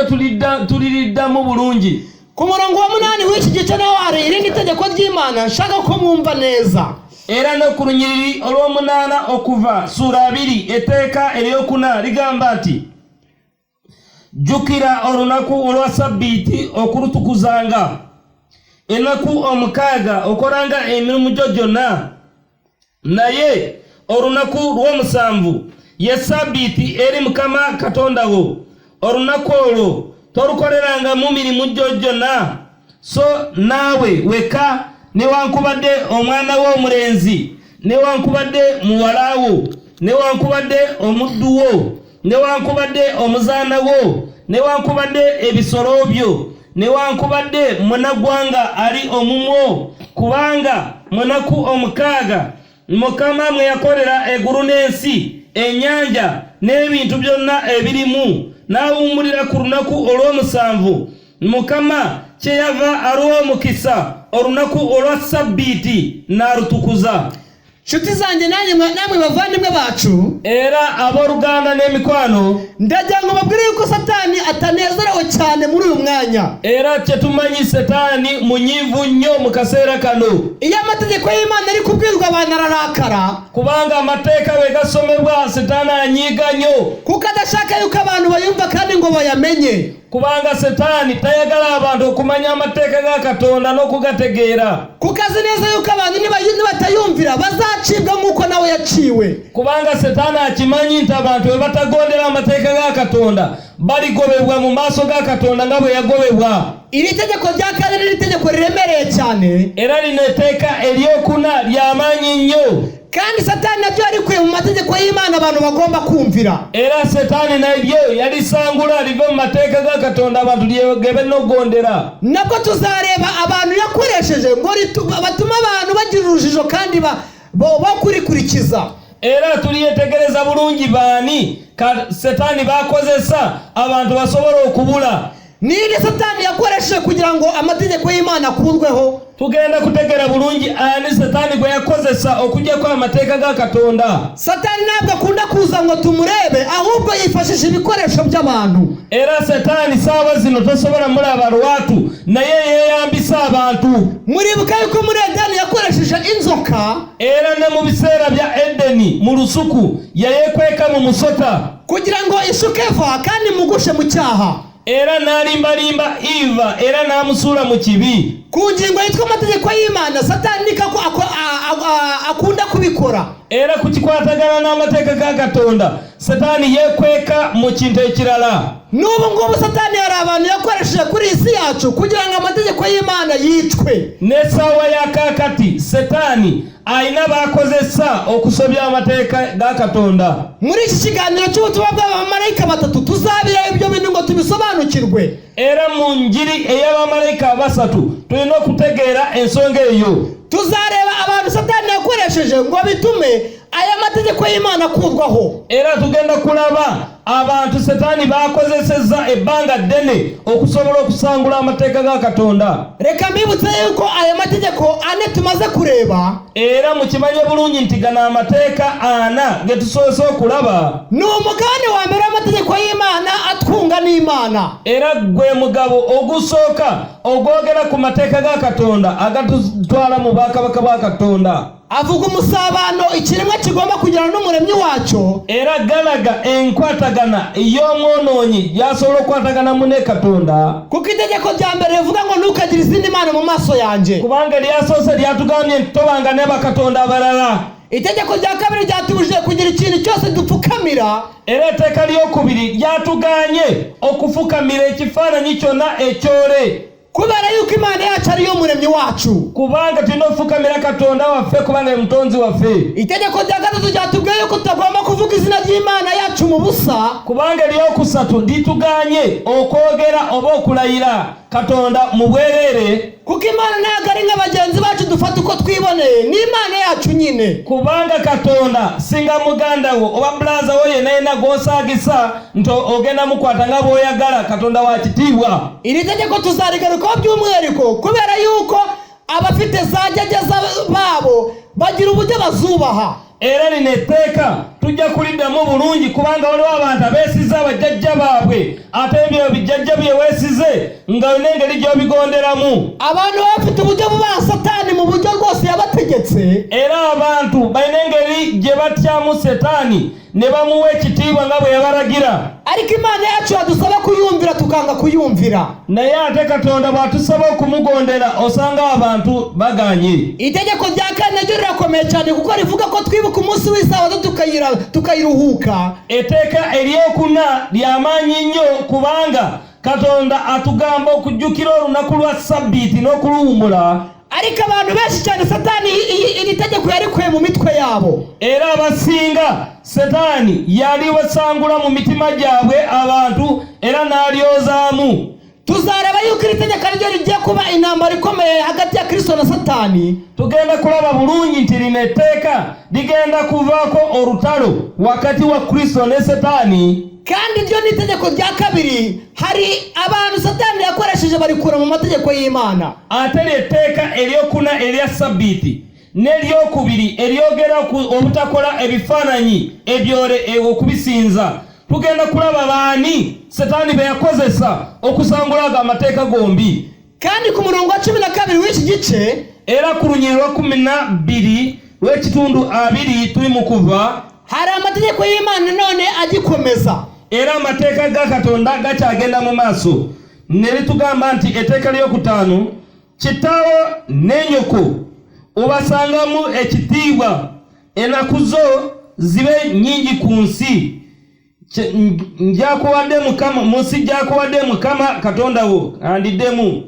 tuliriddamu bulungi. Ku murongo wa 8 w'iki gice naho hari irindi tegeko ry'Imana nshaka ko mwumva neza. Era ne ku lunyiriri olw'omunaana okuva ssuula 2, etteeka eryokuna ligamba nti, "Jjukira olunaku olwa Sabbiiti okulutukuzanga. Ennaku 6 okolanga emirimu gyo gyonna, naye olunaku lw'omusanvu ye Sabbiiti eri Mukama Katonda wo. Olunaku olwo tolukolerangamu mirimu gyo gyonna, so naawe weka, newankubadde omwana wo omulenzi, newankubadde muwala wo, newankubadde omuddu wo, newankubadde omuzaana wo, newankubadde ebisolo byo, newankubadde munaggwanga ali omumwo, kubanga munaku 6 Mukama mwe yakolera eggulu n'ensi, ennyanja n'ebintu byonna ebirimu, n'awummulira ku lunaku olw'omusanvu. Mukama kyeyava aluwa omukisa olunaku olwa Sabbiiti n'alutukuza." Nshuti zanjye, nanjye namwe bavandimwe bacu, Era abooluganda n'emikwano, ndagira ngo babwire yuko Satani atanezerewe cyane muri uyu mwanya. Era kyetumanyi, Setaani munyiivu nnyo mu kaseera kano. Iyo amategeko y'Imana ari kubwirwa abantu ararakara. Kubanga amateeka bwe gasomebwa, Setaani anyiiga nnyo. Kuko adashaka yuko abantu bayumva kandi ngo bayamenye. Kubanga Setaani tayagala abantu okumanya amateeka ga Katonda n'okugategeera. Kuko azi neza yuko abantu nibatayumvira bazacibwa nk'uko nawe yaciwe. Kubanga Setaani akimanyi nti abantu bwe batagondera amateeka ga Katonda baligobebwa mu maaso ga Katonda nga bwe yagobebwa. Iri tegeko rya kane ni itegeko riremereye cyane. Era lino etteeka eryokuna ly'amaanyi nnyo. Kandi Satani nabyo yarikuye mu mategeko y'Imana abantu bagomba kumvira. Era Setaani naryo yalisangula live mu mateeka ga Katonda abantu ge balina okugondera. Nabwo tuzareba abantu yakoresheje ngo batume abantu bagira urujijo kandi bakurikurikiza. Era tulyetegereza bulungi baani Setaani bakozesa abantu basobole okubula. Ninde Satani yakoresheje kugira ngo amategeko y'Imana akurweho? Tugenda kutegera bulungi ani Setaani gwe yakozesa okuggyako amateeka ga Katonda. Satani ntabwo akunda kuza ngo tumurebe, ahubwo yifashisha ibikoresho by'abantu. Era Setaani saawa zino tosobola mulaba lwatu, naye yeeyambisa abantu. Muribuka yuko muri Edeni yakoresheje inzoka. Era ne mu biseera bya Edeni mu lusuku yayekweka mu musota kugira ngo ishuke Eva kandi imugushe mu cyaha. Era n'alimbalimba Eva era n'amusuula mu kibi. Ku ngingo yitwa amategeko y'Imana, Satani niko akunda kubikora. Era ku kikwatagana n'amateeka ga Katonda, Setaani yeekweka mu kintu ekirala. N'ubu ngubu Satani hari abantu yakoresheje kuri iyi si yacu kugira ngo amategeko y'Imana yicwe. N'essaawa ya kaakati Setaani alina b'akozesa okusobya amateeka ga Katonda. Muri iki kiganiro cy'ubutumwa bw'abamarayika batatu tuzabira ibyo bintu ngo tubisobanukirwe. Era mu njiri ey'abamalayika basatu tulina okutegeera ensonga eyo. Tuzareba abantu Satani yakoresheje ngo bitume aya mategeko y'Imana akurwaho. Era tugenda kulaba abantu Setaani bakozesezza ebbanga ddene okusobola okusangula amateeka ga Katonda. Reka mbibutse yuko aya mategeko ane tumaze kureba. Era mukimanye bulungi nti gano amateeka ana ge tusoose okulaba. Ni umugabane wa mbere w'amategeko y'Imana atwunga n'Imana. Era gwe mugabo ogusooka ogwogera ku mateeka ga Katonda agatutwala mu bwakabaka bwa Katonda. Avuga umusabano ikiremwa kigomba kugirana n'umuremyi wacyo. Era galaga enkwatagana y'omwonoonyi gy'asobola okukwataganamu ne Katonda. Kuko itegeko rya mbere rivuga ngo ntukagire izindi mana mu maso yanjye. Kubanga eryasoose lyatugambye nti tobanga ne bakatonda abalala. Itegeko rya kabiri ryatubujije kugira ikintu cyose dupfukamira. Era etteeka ly'okubiri lyatuganye okufukamira ekifaananyi kyonna ekyole. Kubera yuko Imana yacu ariyo muremyi wacu. Kubanga tulina okufukamira Katonda waffe kubanga ye mutonzi waffe. Itegeko rya gatatu ryatubwiye yuko tutagomba kuvuga izina ry'Imana yacu mu busa. Kubanga eryokusatu lituganye okwogera oba okulayira Katonda mu bwereere. Kuko Imana ntabwo ari nka bagenzi bacu dufata uko twiboneye, ni Imana yacu nyine. Kubanga Katonda singa muganda wo oba bulaza wo yenna yenna gw'osaagisa nti ogenda mukwata nga bw'oyagala, Katonda wa kitiibwa. Iri tegeko tuzarigarukaho by'umwihariko kubera yuko abafite za jyajya babo bagira uburyo bazubaha. Era lino etteeka tujja kuliddamu bulungi kubanga waliwo abantu abeesize abajjajja baabwe, ate ebyo bijjajja bye weesize nga olina engeri gy'obigonderamu. Abantu baba bafite uburyo bubaha Satani mu buryo rwose yabategetse. Era abantu balina engeri gye batyamu Setaani ne bamuwa ekitiibwa nga bwe yabalagira. Ariko Imana yacu yadusaba kuyumvira tukanga kuyumvira. Naye ate Katonda bw'atusaba okumugondera osanga abantu baganye. Itegeko rya kane naryo rirakomeye cyane kuko rivuga ko twibuka umunsi w'isabato tukayiruhuka. Etteeka eryokuna ly'amaanyi nnyo kubanga Katonda atugamba okujjukira olunaku lwa Sabbiiti n'okuluwummula. Ariko abantu benshi cyane Satani iri tegeko yarikuye mu mitwe yabo. Era abasinga Setaani yaliwasangula mu mitima gyabwe abantu era n'alyozaamu. Tuzareba yuko iri tegeko ariryo rigiye kuba intambara ikomeye hagati ya Kristo na Satani. Tugenda kulaba bulungi nti lino etteeka ligenda kuvaako olutalo wakati wa Kristo ne Setaani. Kandi iryo ni itegeko rya kabiri, hari abantu Satani yakoresheje barikura mu mategeko y'Imana. Ate ly'etteeka eryokuna erya Sabbiiti n'eryokubiri eryogera ku obutakola ebifaananyi ebyole okubisinza. Tugenda kulaba baani Setaani be yakozesa okusangula ago amateeka gombi. Kandi ku murongo wa 12 w'iki gice, era ku lunyiriri lwa 12 lw'ekitundu 2 tuli mu kuva, hari amategeko y'Imana none agikomeza. Era amateeka ga Katonda gakyagenda mu maaso ne litugamba nti etteeka lyokutaano, kitaawo ne nyoko obasangamu ekitiibwa, ennaku zo zibe nnyingi ku nsi njakuwadde Mukama, mu nsi gyakuwadde Mukama Katonda wo. Andiddemu,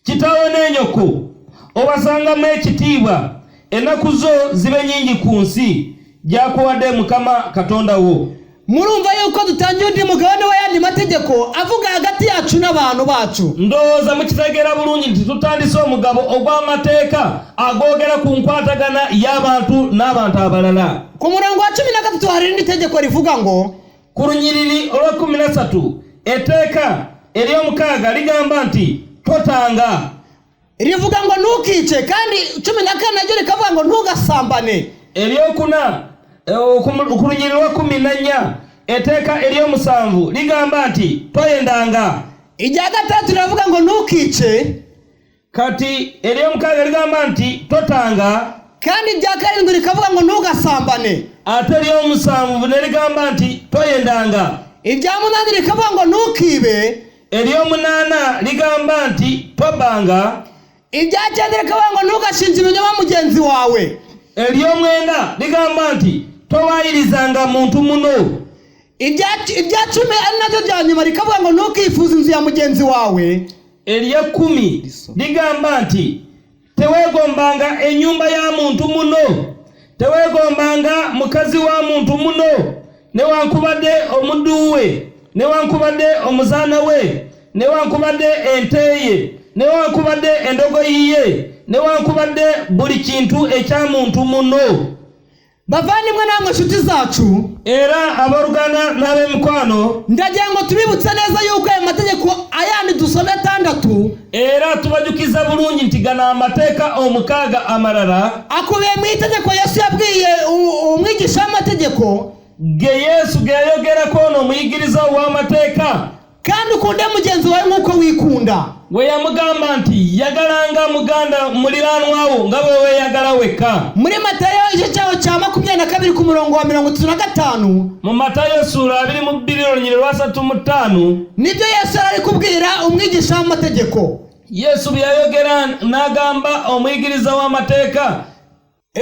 kitaawo ne nyoko obasangamu ekitiibwa, ennaku zo zibe nnyingi ku nsi gyakuwadde Mukama Katonda wo. Murumva yuko dutangiye undi mugabane w'ayandi mategeko avuga hagati yacu n'abantu bacu. Ndowooza mukitegeera bulungi nti tutandise omugabo ogw'amateeka agoogera ku nkwatagana y'abantu n'abantu abalala. Ku murongo wa 13 hari irindi tegeko rivuga ngo, Ku lunyiriri olwa 13 etteeka ery'omukaaga ligamba nti totanga. Rivuga ngo ntukice, kandi 14 naryo rikavuga ngo ntugasambane. Eryokuna, ku lunyiriri lwa 14 etteeka ery'omusanvu ligamba nti toyendanga. Irya gatandatu riravuga ngo ntukice. Kati ery'omukaaga ligamba nti totanga. Kandi irya karindwi rikavuga ngo ntugasambane. Ate ery'omusanvu ne ligamba nti toyendanga. Irya munani rikavuga ngo ntukibe. Ery'omunaana ligamba nti tobanga. Irya cyenda rikavuga ngo ntugashinje ibinyoma mugenzi wawe. Ery'omwenda ligamba nti towayirizanga muntu muno. Irya 10 ari naryo rya nyuma rikavuga ngo ntukifuze inzu ya mugenzi wawe. Ery'ekumi ligamba nti teweegombanga ennyumba ya muntu muno, teweegombanga mukazi wa muntu muno, newankubadde omuddu we, newankubadde omuzaana we, newankubadde ente ye, newankubadde endogoyi ye, newankubadde buli kintu ekya muntu muno. Bavandimwe namwe nshuti zacu, Era abooluganda n'ab'emikwano, ndagira ngo tubibutse neza yuko ayo mategeko ayandi dusomye atandatu, era tubajukiza bulungi nti gano amateeka omukaaga amalala akubiye mu itegeko Yesu yabwiye umwigisha w'amategeko, ge Yesu ge yayogerako ono omuyigiriza w'amateeka, kandi ukunde mugenzi wawe nk'uko wikunda. We yamugamba nti yagalanga muganda muliraanwawo nga bwe weeyagala wekka. Muri Matayo igice cyaho cya 22 ku murongo wa 35, Mu Matayo sura 22 olunyiriri lwa 35, nibyo Yesu yari ari kubwira umwigisha w'amategeko. Yesu bye yayogera n'agamba omuyigiriza w'amateeka.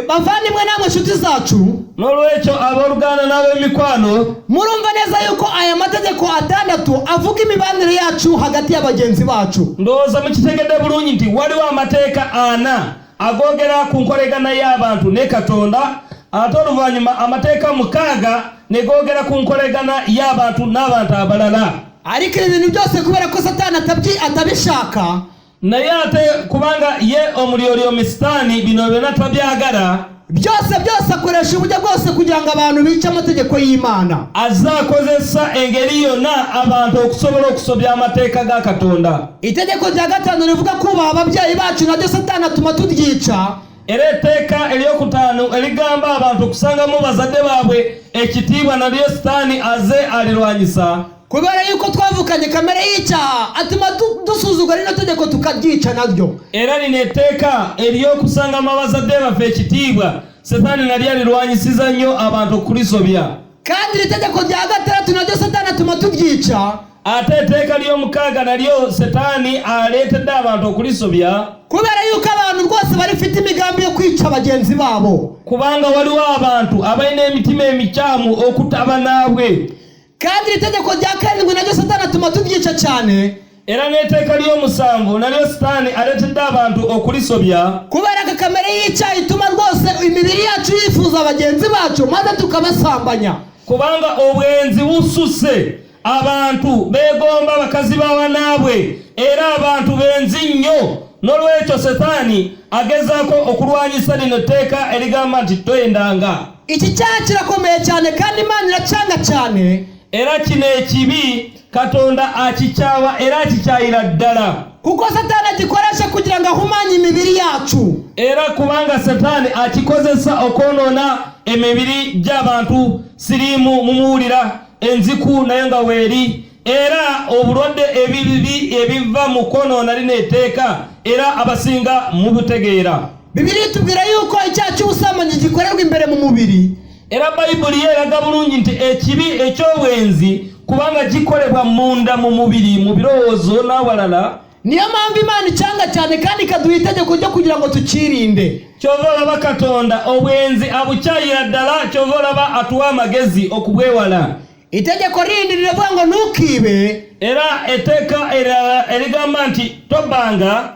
Bavandimwe namwe nshuti zacu, N'olwekyo abooluganda n'ab'emikwano, murumva neza yuko aya mategeko atandatu avuga imibanire yacu hagati y'abagenzi bacu. Ndowooza mukitegedde bulungi nti waliwo amateeka ana agoogera ku nkolegana y'abantu ne Katonda, ate oluvannyuma amateeka 6 ne googera ku nkolegana y'abantu n'abantu abalala. Ariko ibi bintu byose kubera ko Satani atabishaka, naye ate kubanga ye omulyolyomi Sitaani bino byonna tabyagala, byose byose akoresha uburyo bwose kugira ngo abantu bice amategeko y'Imana. Azze akozesa engeri yonna abantu okusobola okusobya amateeka ga Katonda. Itegeko rya gatanu rivuga kubaha ababyeyi bacu, naryo Satani atuma turyica. Era etteeka eryokutaano erigamba abantu okusangamu bazadde baabwe ekitiibwa, naryo Sitaani azze alirwanyisa. Kubera yuko twavukanye kamere y'icyaha, atuma dusuzugura rino tegeko tukaryica naryo. Era lino etteeka ery'okusangamu abazadde baffe ekitiibwa, Sitaani nalyo alirwanyisiza nnyo abantu okulisobya. Kandi iri tegeko rya gatandatu naryo Satani atuma turyica. Ate etteeka ly'omukaaga naryo Sitaani aleetedde abantu okulisobya. Kubera yuko abantu rwose barifite imigambi yo kwica bagenzi babo. Kubanga waliwo abantu abalina emitima emikyamu okutaba naabwe. Kandi iri tegeko rya karindwi naryo Satani atuma turyica cyane. Era n'etteeka ly'omusanvu naryo Sitaani aleetedde abantu okulisobya. Kubera ko kamere y'icyaha ituma rwose imibiri yacu yifuza bagenzi bacu maze tukabasambanya. Kubanga obwenzi bususse, abantu beegomba bakazi b'abanaabwe, era abantu benzi nnyo. N'olwekyo Setaani agezaako okulwanyisa lino etteeka erigamba nti toyendanga. Iki cyaha kirakomeye cyane kandi Imana iracanga cyane. Era kino ekibi Katonda akikyawa era akikyayira ddala. Kuko Satani agikoresha kugira ngo ahumanye imibiri yacu. Era kubanga Setaani akikozesa okwonoona emibiri gy'abantu, siriimu mumuwulira, enziku nayo nga weeri, era obulwadde ebibi ebiva mu kwonoona lino etteeka, era abasinga mubutegeera. Bibiliya itubwira yuko icyaha cy'ubusambanyi gikorerwa imbere mu mubiri. Era Bayibuli yo eraga bulungi nti ekibi eky'obwenzi Kubanga gikolebwa munda mu mubiri, mu birowoozo n'awalala. Niyo mpamvu Imana icyanga cyane kandi ikaduha itegeko ryo kugira ngo tukirinde. Kyova olaba Katonda obwenzi abukyayira ddala, kyova olaba atuwa amagezi okubwewala. Itegeko rindi riravuga ngo ntukibe. Era etteeka erala erigamba nti tobbanga.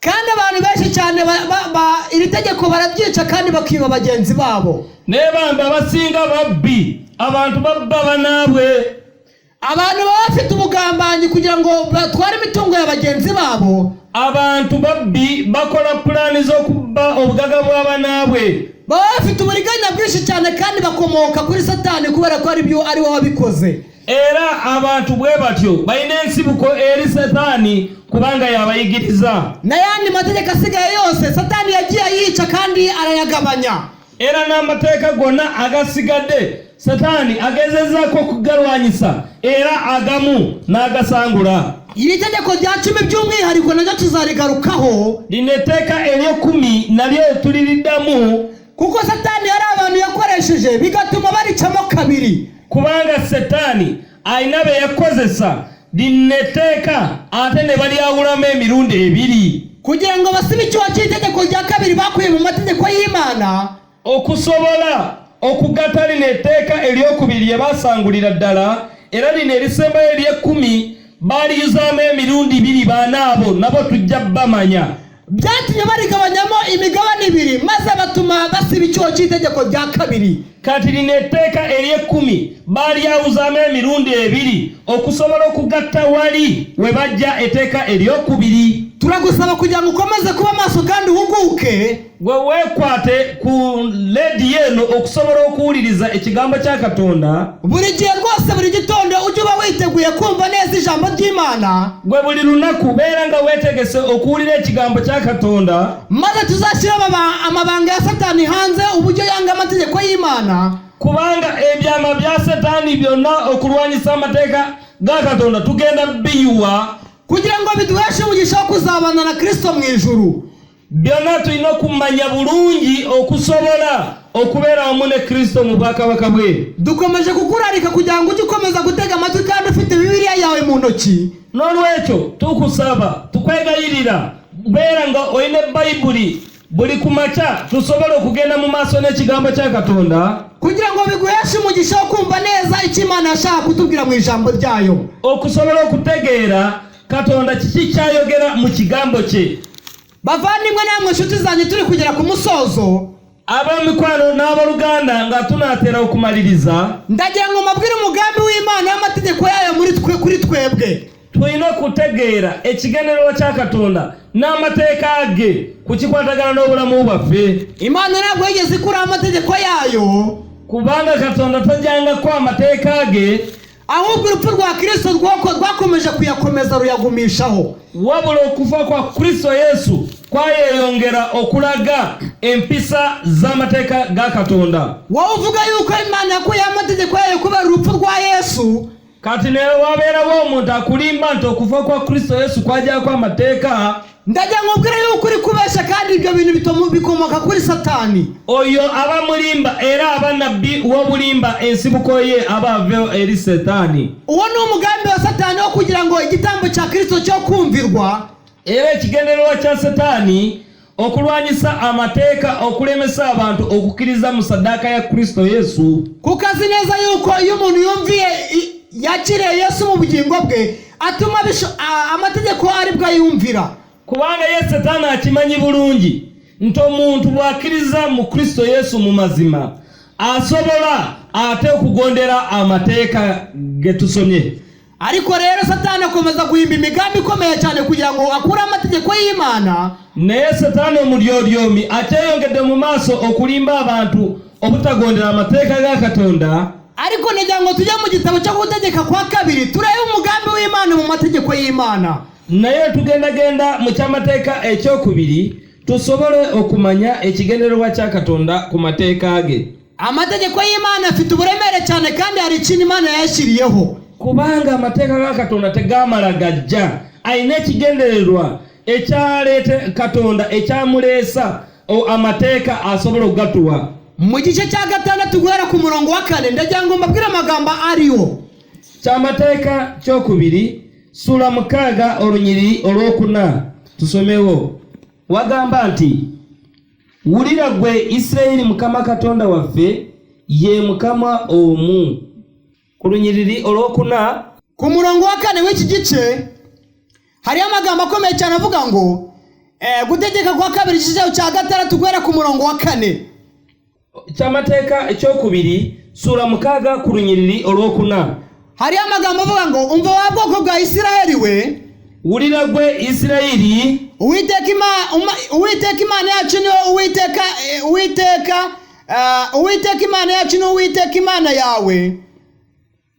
Kandi abantu benshi cyane iri tegeko barabyica kandi bakiba bagenzi babo. Naye bambi abasinga babbi, abantu babba banaabwe. Abantu baba bafite ubugambanyi kugira ngo batware imitungo ya bagenzi babo. Abantu babbi, bakola pulaani z'okubba obugaga bw'abanaabwe. Baba bafite uburiganya bwinshi cyane kandi bakomoka kuri Satani kubera ko aribyo ari we wabikoze. Era abantu bwe batyo balina ensibuko eri Setaani kubanga yabayigiriza. N'ayandi mategeko asigaye yose Satani yagiye ayica kandi arayagabanya. Era n'amateeka gonna agasigadde Setaani agezezaako okugalwanyisa, era agamu n'agasangula. Iri tegeko rya 10 by'umwihariko naryo tuzarigarukaho. Lino etteeka ery'ekumi nalyo tuliriddamu. Kuko Satani hari abantu yakoresheje bigatuma baricamo kabiri. Kubanga Setaani alina be yakozesa lino etteeka ate ne balyawulamu emirundi ebiri. Kugira ngo basibe icyuho cy'itegeko rya kabiri bakuye mu mategeko y'Imana. Okusobola okugatta lino etteeka eryokubiri lye basangulira ddala, era lino erisembayo ery'ekkumi baliyuzaamu emirundi ibiri. Baana abo nabo tujja bamanya. Byatumye barigabanyamo imigabane ibiri maze batuma basiba icyuho cy'itegeko rya kabiri. Kati lino etteeka ery'ekkumi balyawuzaamu emirundi ebiri okusobola okugatta wali we bajja etteeka eryokubiri. Turagusaba kugira ngo ukomeze kuba maso kandi uhuguke. Gwe weekwate ku leediyo eno okusobola okuwuliriza ekigambo kya Katonda. Buri gihe rwose, buri gitondo ujye uba witeguye kumva neza ijambo ry'Imana. Gwe buli lunaku beera nga weetegese okuwulira ekigambo kya Katonda. Maze tuzashyire amabanga ya Satani hanze, uburyo yanga amategeko y'Imana. Kubanga ebyama bya Setaani byonna okulwanyisa amateeka ga Katonda tugenda biyuwa. Kugira ngo biduheshe umugisha wo kuzabana na Kristo mu ijuru. Byonna tulina okumanya bulungi okusobola okubeera wamu ne Kristo mu bwakabaka bwe. Dukomeje kukurarika kugira ngo ujye ukomeza gutega amatwi kandi ufite Bibiliya yawe mu ntoki. N'olwekyo tukusaba, tukwegayirira, beera nga olina Bayibuli buli ku makya tusobole okugenda mu maaso n'ekigambo kya Katonda. Kugira ngo biguheshe umugisha wo kumva neza icyo Imana yashaka kutubwira mu ijambo ryayo. Okusobola okutegeera Katonda kiki kyayogera mu kigambo kye. Bavandimwe namwe nshuti zanjye, turi kugera ku musozo. Ab'emikwano n'aboluganda, nga tunaatera okumaliriza, ndagira ngo mbabwire umugambi w'Imana w'amategeko yayo muri twe, kuri twebwe. Tulina okutegeera ekigendererwa kya Katonda n'amateeka ge ku kikwatagana n'obulamu bwaffe. Imana ntabwo yigeze ikuraho amategeko yayo. Kubanga Katonda tajjangako amateeka ge. Ahubwo urupfu rwa Kristo rwakomeje kuyakomeza ruyagumishaho. Wabula okufa kwa Kristo Yesu kwayeyongera okulaga empisa z'amateeka ga Katonda. Wowe uvuga yuko Imana yakuyeho amategeko yayo kubera urupfu rwa Yesu. Kati ne wabeerawo omuntu akulimba nti okufa kwa Kristo Yesu kwajjako amateeka. Ndagira ngo ubwire yuko uri kubesha kandi ibyo bintu bikomoka kuri Satani. Oyo aba mulimba era aba nabbi w'obulimba, ensibuko ye aba ava eri Setaani. Uwo ni umugambi wa Satani wo kugira ngo igitambo cya Kristo cyo kumvirwa. Era ekigendererwa kya Setaani okulwanyisa amateeka, okulemesa abantu okukkiriza mu saddaaka ya Kristo Yesu. Kuko azi neza yuko iyo umuntu yumviye yakiriye Yesu mu bugingo bwe atuma amategeko aribwo ayumvira. Kubanga ye Setaani akimanyi bulungi nti omuntu bw'akkiriza mu Kristo Yesu mu mazima asobola ate okugondera amateeka ge tusomye. Ariko rero Satani akomeza guhimba imigambi ikomeye cyane kugira ngo akure amategeko y'Imana. Naye Setaani omulyolyomi akyeyongedde mu maaso okulimba abantu obutagondera amateeka ga Katonda. Ariko nagira ngo tujye mu gitabo cyo gutegeka kwa kabiri turebe umugambi w'Imana mu mategeko y'Imana. Naye tugendagenda mu kyamateeka ekyokubiri tusobole okumanya ekigendererwa kya Katonda ku mateeka ge. Amategeko y'Imana afite uburemere cyane kandi hari ikintu Imana yayashyiriyeho. Kubanga amateeka ga Katonda tegaamala gajja, alina ekigendererwa ekyaleeta Katonda ekyamuleesa amateeka asobola okugatuwa. Mu gice cya 6 guhera ku murongo wa 4 ndagira ngo mbabwire amagambo ariyo. Kyamateeka kyokubiri ssuula 6 olunyiriri olwokuna tusomewo. Wagamba nti wulira ggwe Isirayiri, Mukama Katonda waffe ye Mukama omu. Ku lunyiriri olwokuna. Ku murongo wa kane w'iki gice hariho amagambo akomeye cyane avuga ngo Gutegeka kwa Kabiri, igice cyayo cya 6, guhera ku murongo wa 4. Kyamateeka ekyokubiri ssuula 6 ku lunyiriri olwokuna. Hariho amagambo avuga ngo umva wa bwoko bwa Isiraheli we, wulira ggwe Isirayiri, Uwiteka Imana yacu niwe Uwiteka, Uwiteka Imana yacu ni Uwiteka Imana yawe.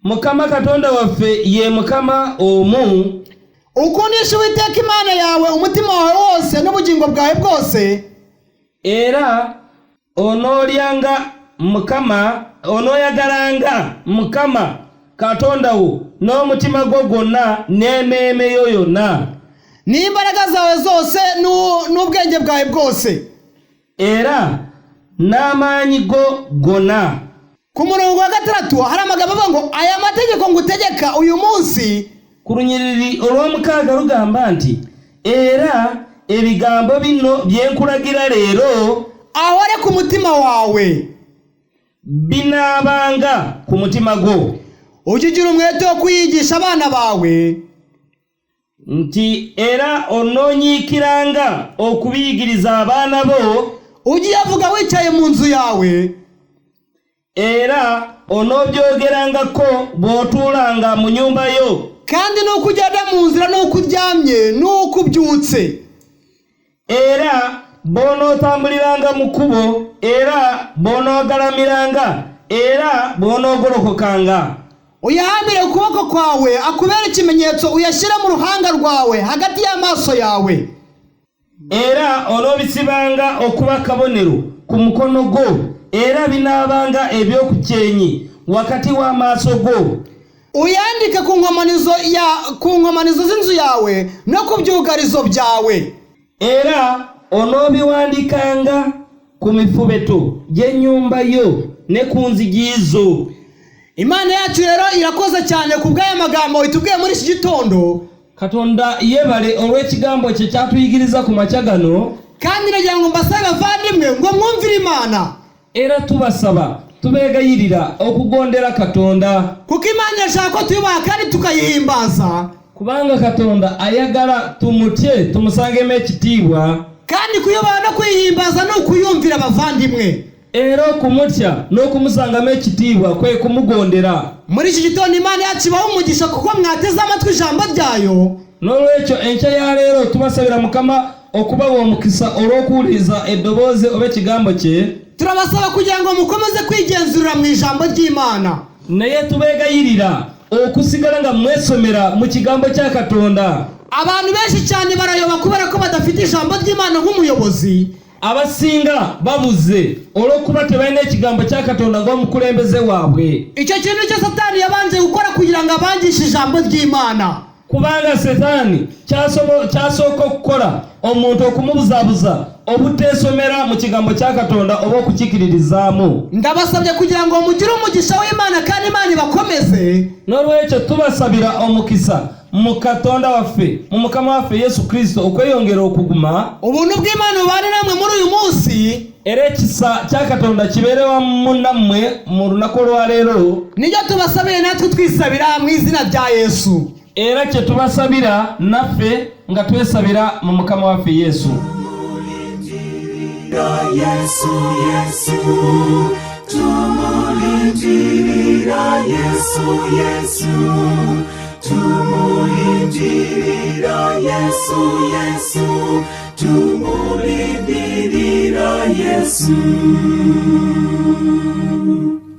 Mukama Katonda waffe ye Mukama omu. Ukundisha Uwiteka Imana yawe umutima wawe wose n'ubugingo bwawe bwose, era onoolyanga Mukama, onooyagalanga Mukama Katonda wo n'omutima gwo gwonna n'emmeeme yo yonna, n'imbaraga zawe zose n'ubwenge bwawe bwose, era n'amaanyi go gonna. Ku murongo wa 6 hari amagambo avuga ngo aya mategeko ngutegeka uyu munsi. Ku lunyiriri olw'omukaaga lugamba nti era ebigambo bino bye nkulagira leero ahore ku mutima wawe, binaabanga ku mutima gwo, ujye ugira umwete wo kuyigisha abana bawe, nti era onoonyiikiranga okubiyigiriza abaana bo, ujye uyavuga wicaye mu nzu yawe, era onoobyogerangako bw'otuulanga mu nnyumba yo, kandi n'uko ugenda mu nzira n'uko uryamye n'uko ubyutse, era bw'onootambuliranga mu kkubo, era bw'onoogalamiranga, era bw'onoogolokokanga. Uyahambire ukuboko kwawe akubere ikimenyetso, uyashyire mu ruhanga rwawe hagati y'amaso yawe, era onoobisibanga okuba akabonero ku mukono gwo, era binaabanga eby'okukyenyi wakati w'amaaso go. Uyandike ku nkomanizo z'inzu yawe no ku byugarizo byawe, era onoobiwandikanga ku mifubeto gy'ennyumba yo ne ku nzigi zo. Imana yacu rero irakoze cyane ku bw'aya magambo itubwiye muri iki gitondo. Katonda yebale olw'ekigambo kye kyatuyigiriza ku makya gano. Kandi nagira ngo mbasabe bavandimwe ngo mwumvire Imana, era tubasaba tubeegayirira okugondera Katonda, kuko Imana irashaka ko tuyubaha kandi tukayihimbaza, kubanga Katonda ayagala tumutye tumusangemu ekitiibwa, kandi kuyubaha no kuyihimbaza ni ukuyumvira abavandimwe, era okumutya n'okumusangamu ekitiibwa kwe kumugondera. Muri iki gitondo Imana yacu ibahe umugisha kuko mwateze amatwi ijambo ryayo. N'olwekyo enkya ya leero tubasabira Mukama okubawa omukisa olw'okuwuliriza eddoboozi oba ekigambo kye. Turabasaba kugira ngo mukomeze kwigenzurira mu ijambo ry'Imana, naye tubeegayirira okusigala nga mwesomera mu kigambo kya Katonda. Abantu benshi cyane barayoba kubera ko badafite ijambo ry'Imana nk'umuyobozi. Abasinga babuze olw'okuba tebalina ekigambo kya Katonda ng'omukulembeze waabwe. Icyo kintu cyo Satani yabanje gukora kugira ngo abangishe ijambo ry'Imana, kubanga Setaani kyasooka okukola omuntu okumubuzaabuza obuteesomera mu kigambo kya Katonda oba okukikiririzaamu. Ndabasabye kugira ngo mugire umugisha w'Imana kandi Imana ibakomeze. N'olwekyo tubasabira omukisa mu Katonda waffe, mu Mukama waffe Yesu Kristo, okweyongera okuguma. Ubuntu bw'Imana bubane namwe muri uyu munsi, era ekisa kya Katonda kibeere wamu nammwe mu lunaku olwaleero. Nibyo tubasabiye natwe twisabira mu izina rya Yesu, era kye tubasabira naffe nga twesabira mu Mukama waffe Yesu. Yesu, Yesu, tumulindirira Yesu, Yesu, tumulindirira Yesu, Yesu, tumulindirira Yesu.